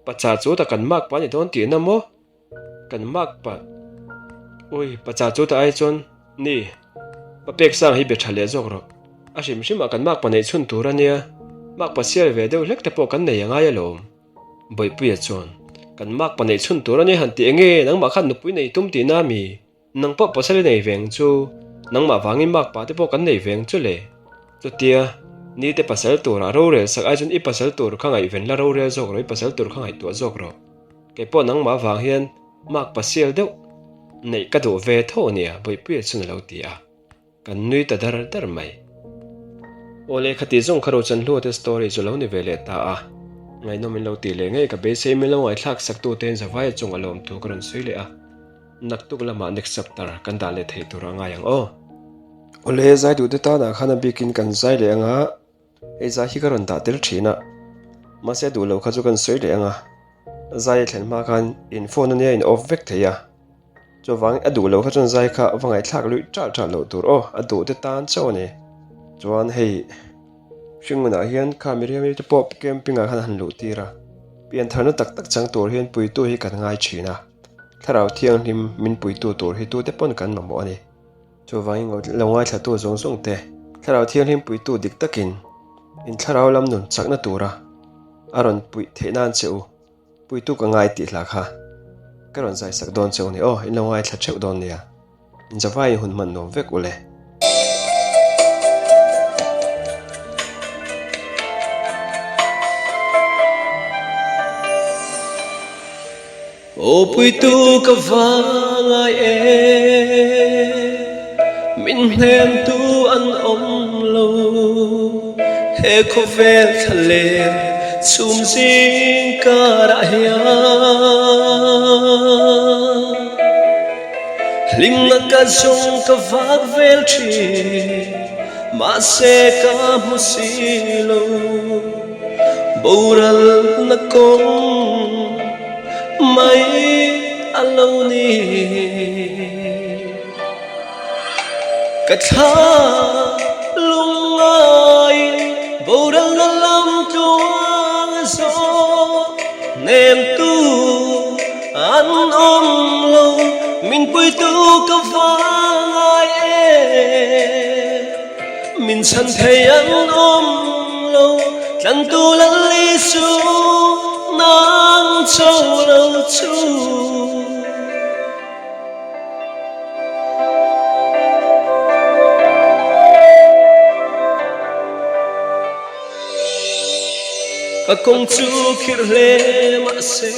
pa cha chu ta kan mak pa ni dawn tihna maw? Kan mak pah. Ui, pacha chu ta ai chuan, Ni, pa pek sang hi be tha leh zawk rawh. A hrim hrimah kan makpa neih chhun tur a nia, makpa sial ve deuh hlek te pawh kan nei a ngai alawm. Bawihpuia chuan, Kan makpa neih chhun tur a nia han ti enge, nangmah khan nupui nei tum tihna mi? Nang pawh pasal i nei veng chu, nangmah vangin makpa te pawh kan nei veng chu le. Chutia, nite pasal turah rorel sak ai chuan i pasal tur kha ngaihven la rorel zawk rawh, i pasal tur kha ngaihtuah zawk rawh. Kei pawh nangmah vang hian makpa sial deuh neih ka duh ve tho ania, Bawihpuia chuan a lo ti a. Kan nui ta dar dar mai. Aw lehkha tih zawng kha Rochanhlua te story chu lo ni ve leh ta a. Ngaihnawm in lo tih leh ngei ka beisei min lo ngaithlak sak tu te'n Zavai chung a lawm thu ka rawn sawi leh a. Naktuk lamah next chapter kan dah leh theih tur a ngai ang aw. Awle zai duh te tanah khan a bikin kan zai leh anga hei zai hi ka rawn dah tel thin a. Mahse a duh lo kha chu kan sawi leh anga zai a thlen hma khan in phone ania in off vek thei a. Chuvangin a duh lo kha chuan zai kha va ngaihthlak luih ṭalh ṭalh loh tur aw, a duh te tan chauh a ni. Chuan hei hringngunah hian kha Miriam-i te pawh camping ah khan a han luh tir a, piantharna tak tak chang tur hian puitu hi kan ngai thin a. Thlarau Thianghlim min puitu tur hi tute pawn kan mamawh a ni. Chuvangin lo ngaithlatu zawng zawng te, Thlarau Thianghlim puitu dik takin in thlarau lam nun chakna tura a rawn puih theih nan che u puitu ka ngai tih hla kha ka rawn zaisak dawn che u ni aw, in lo ngaithla theuh dawn nia. Zavaiin hun hman nuam vek ule. Aw puitu ka va ngai e, min hnemtu an awm lo, he khawvel thlalem chhum zing karah hian. Hlimna ka zawng ka vak vel thin, mahse ka hmu si lo. Boralna kawng mai a lo ni. Ka thla lungngai boralna lam tluang a zawh hnemtu an awm lo min puitu ka va ngai em min chhan thei an awm lo tlantu Lal Isu nang cho lo chu. Ka kawng chu khirh hle mahse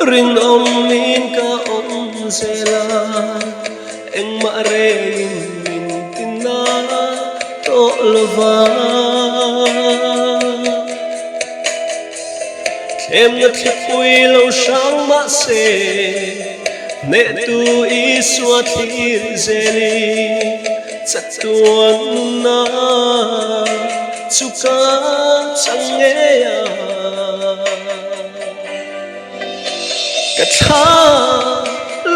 rinawmin ka awm zel a, engmah rengin min tina tawh lova. Thlemna thlipui lo hrang mahse hnehtu Isua thlir zelin chatuan nunna chu ka chang ngei a. Ka thla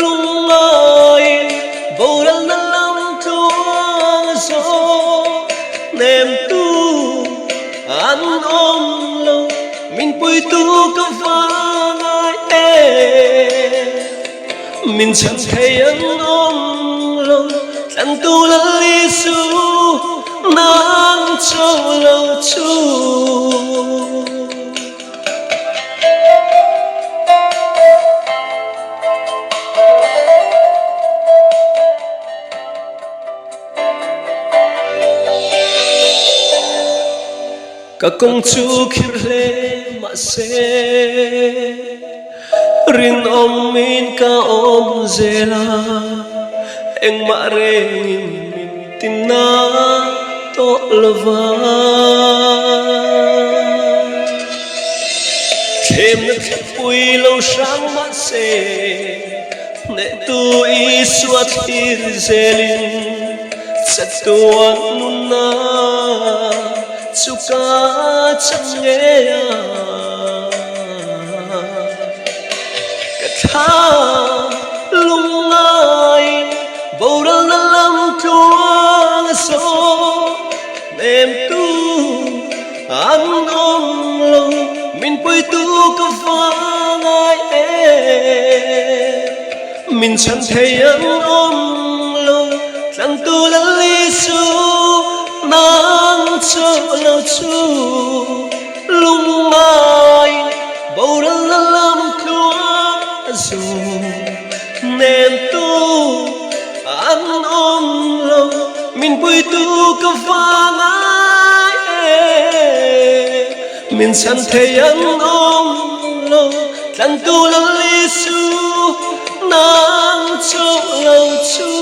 lungngaiin boralna lam tluang a zawh hnemtu an awm lo min puitu ka va ngai em min chhan thei an awm lo tlantu Lal Isu nang cho lo chu. Ka kawng chu khirh hle mahse rinawmin ka awm zel a, engmah rengin min tinna tawh lova. Thlemna thlipui lo hrang mahse hnehtu Isua thlir zelin chatuan nunna chu ka chang ngei a. Ka thla lungngai boralna lam tluang a saw hnemtu an awm lo min puitu ka va ngai em min chhan thei an awm lo tlantu Lal Isu nang chu lo chu Lungngai boralna lam tluang a zawm Hnemtu an awm lo min puitu ka va ngai e Min chhan thei an awm lo tlantu Lal Isu nang chauh lo chu.